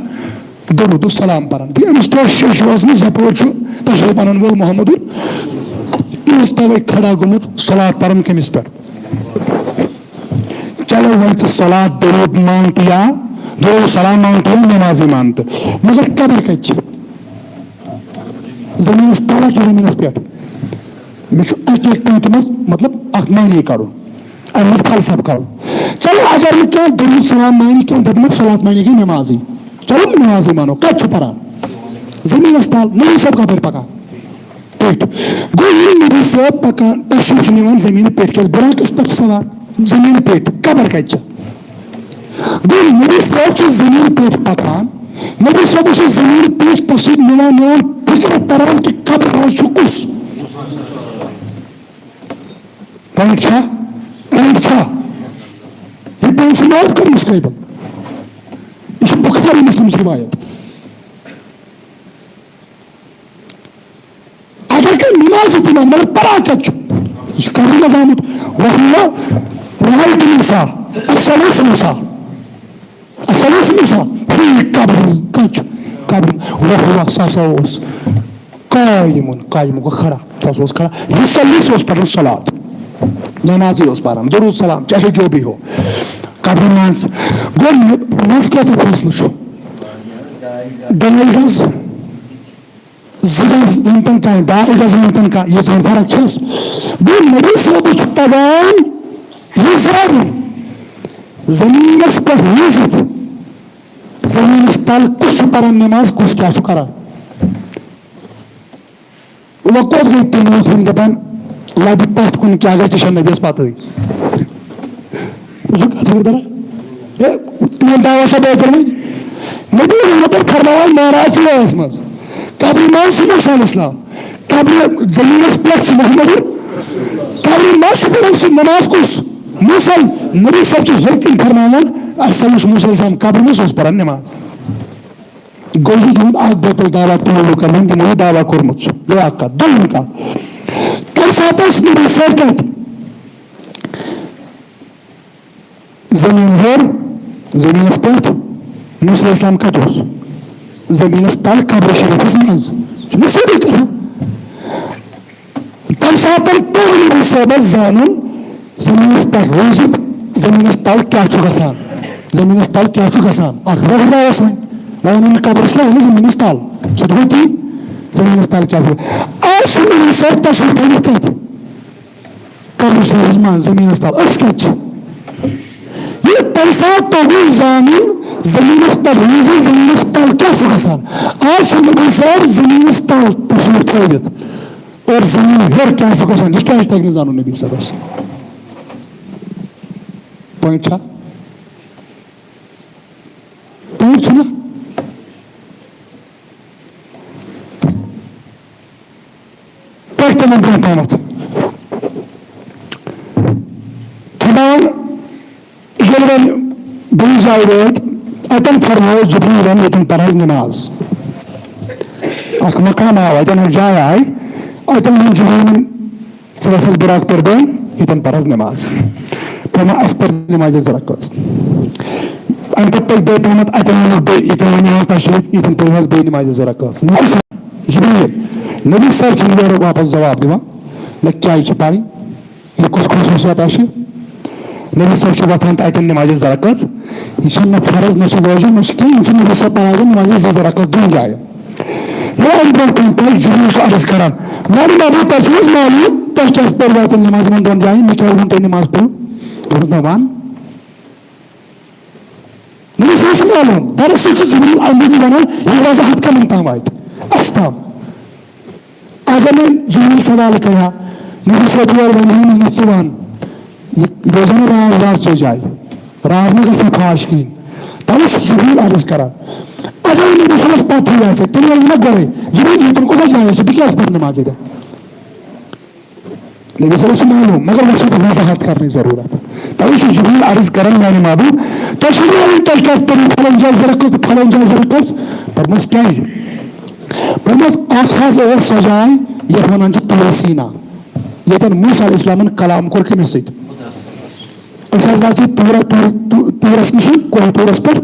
درود و سلام پران۔ بیٚیہِ أمِس کیٛاہ شیٚش روزنہٕ یپٲرۍ چھُ تشریٖف انن وول محمد۔ یہِ اوس توے کھڑا گوٚمُت صلات پران کٔمِس پٮ۪ٹھ؟ چلو وۄنۍ ژٕ صلات درود مان تہٕ یا درود سلام مان تہٕ یا نمازٕے مان تہٕ، مگر قبر کتہِ چھِ؟ زٔمیٖنَس تَل ہا کِنہٕ زٔمیٖنَس پٮ۪ٹھ؟ مےٚ چھُ اَکہِ اَکہِ پویِنٛٹہِ منٛز، مطلب، اَکھ معنی کَڑُن، اَمہِ منٛز فلسفہٕ کَڑُن۔ چلو، اگر نہٕ کانٛہہ درود سلام معنی کینٛہہ، دَپہِ مےٚ صلات معنی گٔے نمازٕے۔ چلو، نمازٕے مانو، کَتہِ چھُ پَران؟ زٔمیٖنَس تَل، نبی صٲب کَپٲرۍ پَکان؟ پٮ۪ٹھ۔ گوٚو، ییٚلہِ نبی صٲب پَکان، تَشریٖف چھِ نِوان زٔمیٖنہِ پٮ۪ٹھ، کیٛازِ بُراقَس پٮ۪ٹھ چھِ سوار، زٔمیٖنہِ پٮ۪ٹھ، قبر کَتہِ چھِ؟ گوٚو نبی صٲب چھُ زٔمیٖن پٮ۪ٹھ پَکان، نبی صٲبَس چھُ زٔمیٖن پٮ۪ٹھ تشریٖف نِوان نِوان فِکرِ تَران کہِ قبرِ منٛز چھُ کُس؟ پویِنٛٹ چھا؟ پویِنٛٹ چھا؟ یہِ پویِنٛٹ چھُ نوٹ کٔرمٕژ قٲبِل۔ یہِ چھُ بُخاری مُسلِمٕچ رِوایت۔ اگر کانٛہہ نماز تہِ منٛگ، مگر پران کتہِ چھُ؟ یہِ چھُ قبرِ منٛز آمُت۔ وَهُوَ رَأَيْتُ مُوسَىٰ، اَصٕل اوس موسیٰ، اَصٕل اوس موسیٰ، فِي قَبْرِهِ، کتہِ چھُ؟ قبرِ۔ وَهُوَ، سُہ ہسا اوس قائمٌ، قائم گوٚو کھڑا، سُہ ہسا اوس کھڑا، يُصَلِّي، سُہ اوس پران صلات، نمازٕے اوس پران، درود سلام، چاہے جو بھی ہو، قبرِ منٛز۔ گوٚو، منٛز کیٛاہ سا فٲصلہٕ چھُ؟ ڈاے گز۔ زٕ گز ؤنۍتن کانٛہہ، ڈاے گز ؤنۍتن کانٛہہ، ییٖژ ہن فرق چھس۔ گوٚو نبی صٲبس چھُ تگان یہِ زانُن، زٔمیٖنس پٮ۪ٹھ روٗزِتھ زٔمیٖنس تل کُس چھُ پران نٮ۪ماز، کُس کیٛاہ چھُ کران۔ وۄنۍ کوٚت گٔے تِم لُکھ، یِم دپان لبہِ پتھ کُن کیٛاہ گژھِ، تہِ چھےٚ نبیَس پتہٕے۔ ژٕ چھُکھ کتھ فِکر کران؟ ہے، تِمن دعویٰ چھا بیترِ منٛز؟ نبی محمد فرماوان معراج چھِ یِہوٚس منٛز۔ قبرِ منٛز چھُ موسیٰ علیہ السلام۔ قبرِ زٔمیٖنَس پٮ۪ٹھ چھُ محمد۔ قبرِ منٛز چھُ پَران سُہ نماز کُس؟ موسیٰ۔ نبی صٲب چھُ ہیٚرِ کِنۍ فرماوان، اَسہِ سا وُچھ موسیٰ علیہ السلام قبرِ منٛز اوس پَران نماز۔ گوٚو یہِ تُہُنٛد اکھ بیتُل دعویٰ تِمن لُکن ہُنٛد، یِمو یہِ دعویٰ کوٚرمُت چھُ۔ گوٚو اکھ کتھ۔ دوٚیِم کتھ، تَمہِ ساتہٕ ٲسۍ نبی صٲب کتہِ؟ زٔمیٖن ہیوٚر، زٔمیٖنَس پٮ۪ٹھ۔ موسیٰ علیہ السلام کَتہِ اوس؟ زٔمیٖنَس تَل قبرِ شریٖفَس منٛز۔ چھُنہ سیوٚدُے کَتھا؟ تَمہِ ساتہٕ توٚگ نبی صٲبَس زانُن، زٔمیٖنَس پٮ۪ٹھ روٗزِتھ زٔمیٖنَس تَل کیٛاہ چھُ گژھان، زٔمیٖنَس تَل کیٛاہ چھُ گژھان۔ اَکھ وَہرا اوس وۄنۍ، وۄنۍ ووٚن نہٕ قبرَس کینٛہہ، ووٚن زٔمیٖنَس تَل۔ سُہ تہِ گوٚو تی، زٔمیٖنَس تَل کیٛاہ چھُ۔ آز چھُ نبی صٲب تَشریٖف تھٲوِتھ کَتہِ؟ قبرِ شریٖفَس منٛز زٔمیٖنَس تَل۔ أسۍ کَتہِ چھِ؟ ییٚلہِ تَمہِ ساتہٕ توٚگُن زانُن، زٔمیٖنَس پٮ۪ٹھ روٗزِتھ زٔمیٖنَس تَل کیٛاہ چھُ گژھان۔ آز چھُ نبی صٲب زٔمیٖنَس تَل تَشریٖف تھٲوِتھ۔ اور زٔمیٖن ہیوٚر کیٛاہ چھُ گژھان، یہِ کیٛازِ تَگہِ نہٕ زانُن نبی صٲبَس؟ پویِنٛٹ چھا؟ پویِنٛٹ چھُنہ؟ پٮ۪ٹھ تِمن برونٛہہ تامَتھ۔ فرمان، ییٚلہِ وۄنۍ بیٚیہِ جایہِ وٲتۍ، اَتٮ۪ن فرموو جبریٖلَن، ییٚتٮ۪ن پَرٕ حظ نماز۔ اَکھ مقام آو، اَتٮ۪ن اَکھ جاے آے، اَتٮ۪ن ووٚن جبریٖلَن، ژٕ وَس حظ بُراق پٮ۪ٹھ بۄن، ییٚتٮ۪ن پَر حظ نماز۔ فرمان، اَسہِ پٔر نمازِ زٕ رکٲژ۔ اَمہِ پَتہٕ پٔکۍ بیٚیہِ پَہمَتھ، اَتٮ۪ن ووٚنُکھ بیٚیہِ، ییٚتٮ۪ن وۄنۍ نِوان تشریٖف، ییٚتٮ۪ن پٔر حظ بیٚیہِ نمازِ زٕ رکٲژ۔ جبریل، نبی صٲب چھُنہٕ یورٕ واپس جواب دِوان، نہ کیٛازِ چھِ پَرٕنۍ، یہِ کُس خصوٗصیت آسہِ۔ نبی صٲب چھِ وۄتھان تہٕ اَتٮ۪ن نمازِ زٕ رکٲژ۔ یہِ چھَنہٕ نہ فرض، نہ چھِ واجب، نہ چھِ کینٛہہ، یِم چھِ نبی صٲب پَران اَتٮ۪ن نمازِ زٕ زٕ رکٲژ دۄن جایَن۔ یا اَمہِ برٛونٛہہ کَنہِ پَرِ جبریل چھُ عرض کران، میٛانہِ محبوب، تۄہہِ چھُو حظ معلوٗم، تۄہہِ کیٛازِ پٔرِو اَتٮ۪ن نماز یِمَن دۄن جایَن، مےٚ کیٛازِ ووٚن تۄہہِ نماز پٔرِو؟ دوٚپُس، نہ وَن۔ نبی صٲب چھُ معلوٗم، دراصل چھُ جبریل اَمہِ موٗجوٗب وَنان، یہِ وضاحت کَمَن تام واتہِ؟ اَسہِ تام۔ اگر نہٕ جبریل سوال کرِ ہا، نبی صٲب یور وَنہِ ہا، نہ ژٕ وَن۔ یہِ روزِ ہا نہٕ راز راز چے جایہِ۔ راز ما گژھِ ہا فاش کِہیٖنۍ۔ تَوَے چھُ جبریل عرض کران۔ اگر نہٕ نبی صٲبَس پَتہٕ ہٕے آسہِ، تیٚلہِ وَنہِ نہ گۄڈَے، جبریل، ییٚتٮ۪ن کۄس جاے چھِ، بہٕ کیٛازِ پَرٕ نماز ییٚتٮ۪ن؟ نبی صٲبَس چھُ معلوٗم، مگر وۄنۍ چھِ اَتھ وضاحت کرنٕچ ضروٗرت۔ تَوَے چھُ جبریل عرض کران، میٛانہِ محبوب، تۄہہِ چھُو یِوان، تۄہہِ کیٛازِ پٔرِو فلٲنۍ جایہِ زٕ رکٲژ تہٕ فلٲنۍ جایہِ زٕ رکٲژ؟ فرمووُس، کیٛازِ؟ دوٚپمَس، اَکھ حظ ٲس سۄ جاے یَتھ وَنان چھِ طور سینا، ییٚتٮ۪ن موسیٰ علیہ السلامَن کلام کوٚر کٔمِس سۭتۍ؟ أسۍ حظ واتہِ طور، طور، طور، طورس نِش، کوہ طورس پٮ۪ٹھ۔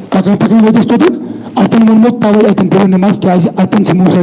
پکان پکان وٲتۍ أسۍ توٚتن، اتٮ۪ن ووٚنمو توے اتٮ۪ن پٔرِو نماز، کیازِ اتٮ۪ن چھِ موسیٰ علیہ